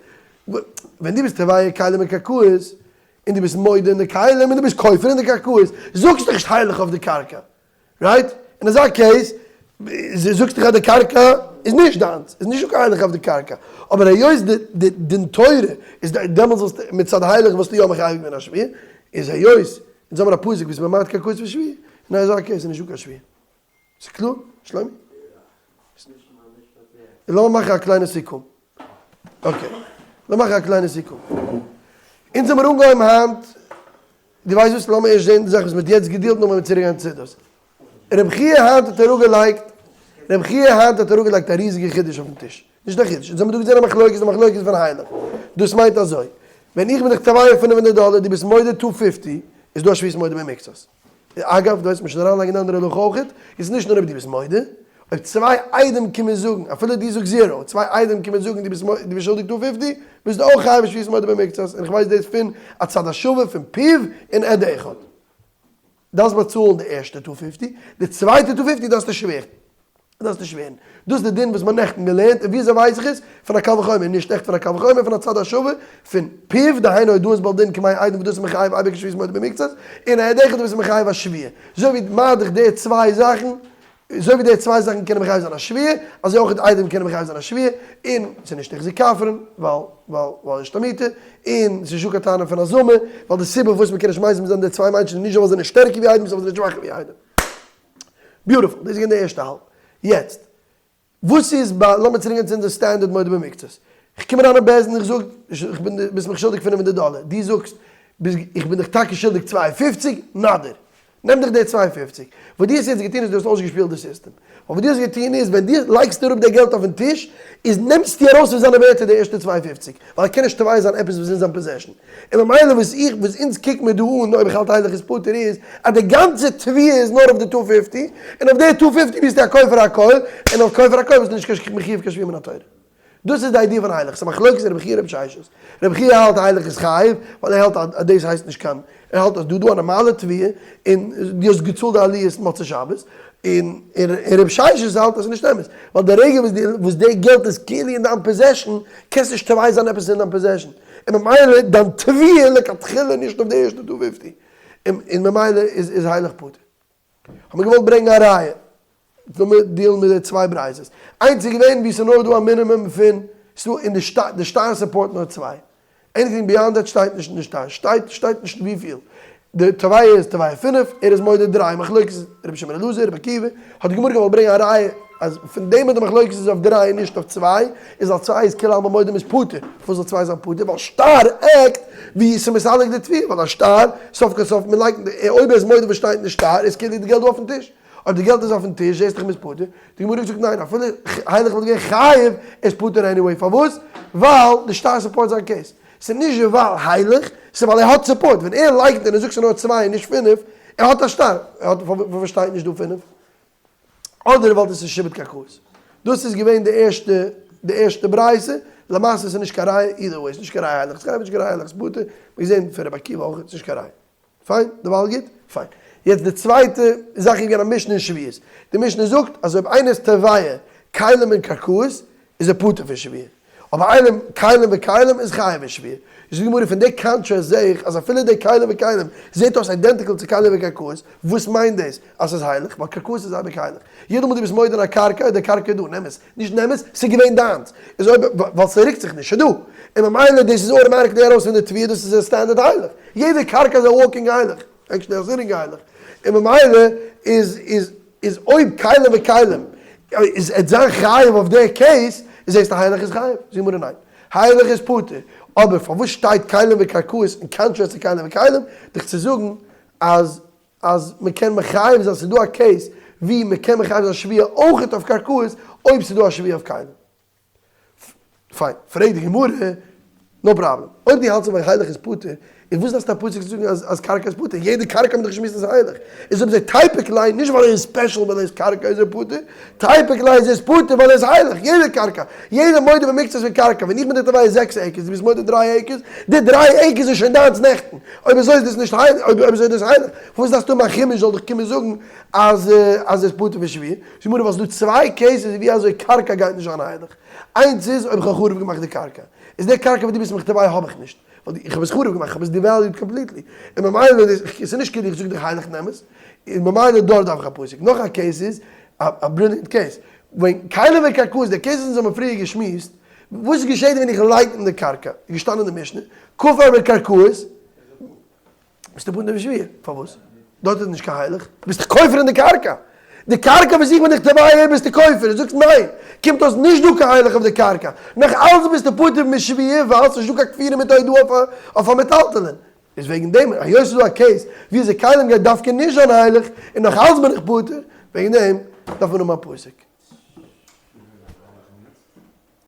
ווען דו ביסט תובע כלים וקרקעות און דו ביסט מודה אין די כלים און דו ביסט כופר אין די קרקעות זאגסטו נישט הילך אויף די קרקע right? אין אזא case זאגסט דאך אז די קרקע איז נישט דיינס, איז נישטא קיין הילך אויף די קרקע, אבער היות די דין תורה איז דעמאלטס וואלסטו מצד הילך וואלסטו יא מחייב געווען א שבועה, איז היות אונז האבן א פסוק וואס ממעט קרקעות פון שבועה, אין אזא case איז נישטא קיין שבועה. ס'איז קלאר? שלומי? לאמיר מאכן א קליינע סיכום. okay, לאמיר מאכן א קליינע סיכום. אונז האמיר אנגעהויבן היינט דו ווייסט וואס, לאמיר ערשט זען די זאך וואס מ'האט יעצט געדילט נאכדעם וועלן מיר צוריק גיין צו דאס. רבי חייא היינט האט אראפגעלייגט, רבי חייא היינט האט אראפגעלייגט א ריזיגע חידוש אויפן טיש. נישט א חידוש, אונז האבן דא געזען א מחלוקת, די מחלוקת פון הילך. דאס מיינט אזוי, ווען איך בין דיך תובע 500 דאלער, דו ביסט מודה two fifty, איז דא א שבועת מודה במקצת. אגב, דו ווייסט מ'שוין אריינלייגן אנדערע הלכה אויכעט, איז נישט נאר אויב דו ביסט מודה, אויב צוויי עדים קומען זאגן, אפילו דו זאגסט zero, צוויי עדים קומען זאגן דו ביסט דו ביסט שולדיג two fifty, ביסטו אויך חייב בשבועת מודה במקצת, און איך ווייס דאס פון א צד השווה פון פיו און עד אחד. דארפסט באצאלן די ערשטע two fifty, די צווייטע two fifty דארפסטו שווערן. דארפסטו שווערן. דאס איז די דין וואס מ'האט נעכטן געלערנט, און וויאזוי ווייס איך עס? פון א קל וחומר, נישט עכט פון א קל וחומר, פון א צד השווה, פון פיו, דהיינו הודאת בעל דין כמאה עדים וואס דאס איז מחייב אייביג שבועת מודה במקצת, און עד אחד וואס איז מחייב א שבועה. אזוי ווי מה דאך די צוויי זאכן, אזוי ווי די צוויי זאכן קענען מחייב זיין א שבועה, אזוי אויך עדים קענען מחייב זיין א שבועה, און ס'איז נישט נחזי כפרן, ווייל ווייל ווייל יש תמיתה, און ס'איז נישטא קיין טענה פון הזמה, ווייל די סיבה פארוואס מ'קען נישט מזים זיין די צוויי מענטשן איז נישט ווייל זיי זענען שטערקער ווי עדים, ס'איז ווייל זיי זענען שוואכער ווי עדים. beautiful, דאס איז געווען די ערשטע האלב. יעצט, וואס איז ביי, לאמיר צוריקגיין צו אונזער standard מודה במקצת. איך קום אריין אין בית דין איך זאג, איך בין, ביסט מיך שולדיג 500 דאלער. דו זאגסט, ביסט, איך בין דיך טאקע שולדיג 250, נאדיר. נעם דיך די 250. וואס דו האסט יעצט געטון איז דו האסט אויסגעשפילט די סיסטעם. וואס דו האסט געטון איז, ווען דו לייגסט אראפ די געלט אויפן טיש, איז נעמסטו ארויס פון זיינע ווערטער די ערשטע 250. ווייל ער קען נישט תובע זיין עפעס וואס איז אין זיין possession. און ממילא וואס איך, וואס אונז קוק מיר דא אן, אויב איך האלט הילך איז פטור איז, אז די גאנצע תביעה איז נאר אויף די two fifty, און אויף די two fifty ביסטו א כופר הכל, און אויף כופר הכל ביסטו נישט קיין מחיוב קיין שבועה מן התורה. דאס איז די idea פון הילך, ס'איז מחלוקת רבי חייא רבי ששת. רבי חייא האלט הילך איז חייב, ווייל ער האלט אז דאס הייסט נישט קיין, ער האלט אז דא דא א נארמאלע תביעה, און דו האסט געצאלט די עליות מוצאי שבת, און רבי ששת האלט אז ס'איז נישט אמת, ווייל די רגע וואס די געלט איז כאילו אין דיין possession, קענסטו נישט תובע זיין עפעס אין דיין possession, און ממילא דיין תביעה לכתחילה נישט אויף די ערשטע 250, און ממילא איז הילך פטור. האט מען געוואלט ברענגען א ראיה, לאמיר deal ן מיט די צוויי ברייתות. איינס איז געווען ווי ס'איז נאר דא א מינימום פון, ס'איז דא אין די שטר, די שטר support נאר צוויי. anything beyond that שטייט נישט אין די שטר, שטייט שטייט נישט וויפיל. די תובע איז תובע פינף, ער איז מודה דריי, מחלוקת רבי שמעון אלעזר, רבי עקיבא, האט די גמרא געוואלט ברענגען א ראיה אז פון דעם אז די מחלוקת איז אויף דריי און נישט אויף צוויי, איז ווייל צוויי איז כולי עלמא מודה מ'איז פטור, פארוואס זאל צוויי זיין פטור? ווייל שטר act ווי ס'מסלק די תביעה, ווייל א שטר, סוף כל סוף מ'לייקנט, אויב ער איז מודה וואס שטייט אין די שטר, איז כאילו די געלט דא אויפן טיש, אויב די געלט איז אויפן טיש זעסט דאך מ'איז פטור, די גמרא זאגט ניין אפילו הילך וואלט געווען חייב איז פטור anyway, פארוואס? ווייל די שטר support זיין case, ס'איז נישט ווייל הילך, ס'איז ווייל ער האט support, ווען ער לייקנט און ער זאגט ס'איז נאר צוויי און נישט פינף, ער האט א שטר, ער האט פארוואס שטייט נישט דא פינף? אדער וואלט עס נישט שעבוד קרקעות. דאס איז געווען די ערשטע די ערשטע ברייתא, למעשה איז נישט קיין ראיה, either way, ס'איז נישט קיין ראיה הילך איז חייב נישט קיין ראיה הילך איז פטור, מיר זעהן פון רבי עקיבא אויך ס'איז נישט קיין ראיה. פיין, דערווייל גוט? פיין. יעצט די צווייטע זאך איז געווען א משנה אין שביעית. די משנה זאגט אז אויב איינער איז תובע כלים און קרקעות איז ער פטור פון שביעית. אבער איינער כלים וכלים איז חייב אין שביעית. זאגט די גמרא פון די קאנטראסט זעה איך אז אפילו די כלים וכלים זעהט אויס identical צו כלים וקרקעות, וואס מיינט דאס? אז ס'איז הילך? ווייל קרקעות איז אייביג הילך. יעדע מאל דו ביסט מודה אין א קרקע איז די קרקע דא, נעם עס. נישט נעם עס, ס'איז געווען דיינס. איז אויב, ווייל ס'רוקט זיך נישט, ס'איז דא. און ממילא דאס איז automatically ארויס פון די תביעה, דאס איז א סטענדערד הילך. יעדע קרקע איז א walking הילך. actually א sitting הילך. און ממילא איז איז איז אויב כלים וכלים איז עט זיין חייב אויף די case, איז הייסט א הילך איז חייב? זאגט די גמרא ניין. הילך איז פטור. אבער פארוואס שטייט כלים וקרקעות אין קאנטראסט צו כלים וכלים? דיך צו זאגן אז אז מען קען מחייב זיין, ס'איז דא א case ווי מען קען מחייב זיין שבועה אויכעט אויף קרקעות אויב ס'איז דא א שבועה אויף כלים. פיין, פרעגט די גמרא, no problem, אויב דו האלטסט אז הילך איז פטור, איז וואס דארפסטו א פסוק צו זאגן אז קרקע איז פטור? יעדע קרקע האט מען דאך געשמועסט איז הילך. איז אויב אזוי תיפוק ליה, נישט ווייל ער איז special ווייל ער איז קרקע איז ער פטור, תיפוק ליה איז ער פטור ווייל ער איז הילך, יעדע קרקע, יעדע מודה במקצת פון קרקע, ווען איך בין דיר תובע זעקס acres, דו ביסט מודה דריי acres, די דריי acres איז שוין דיינס נעכטן, אויב אזוי איז דאס נישט הייליג, אויב אזוי איז דאס הייליג, פארוואס דארפסטו האבן א חומש זאל דיך קומען זאגן אז אז עס איז פטור פון שבועה? זאגט די גמרא ווייל ס'איז דא צוויי cases ווי אזוי קרקע גייט נישט זיין הייליג, איינס איז אויב איך האב חרוב געמאכט די קרקע, איז די קרקע וואס דו ביסט מיך תובע האב איך נישט, ווייל איך האב עס חרוב געמאכט, איך האב עס devalued completely, און ממילא איז עס נישט כאילו איך זאג דיך הייליג נעם עס, און ממילא דארט דארף איך א פסוק. נאך א case איז, א brilliant case, ווען כלים וקרקעות, די cases אונז האבן פריער געשמועסט, וואס געשעט ווען איך לייקן די קרקע? איז געשטאנען אין די משנה, כפר בקרקעות, ביסטו פטור פון שבועה, פארוואס? דארט איז נישט קיין הילך, ביסט דאך כופר אין די קרקע, די קרקע וואס איך בין דיך תובע ביסטו כופר, זאגסט ניין, קומט אויס נישט דא קיין הילך אויף די קרקע, נאך אלץ ביסטו פטור משבועה ווייל ס'נישט דא קיין כפירה מיט הודאה אויף א מטלטלין, איז וועגן דעם היות ס'איז דא א case ווי אזוי כלים גייט דווקא נישט זיין הילך און נאך אלץ בין איך פטור, וועגן דעם דארף מען האבן א פסוק.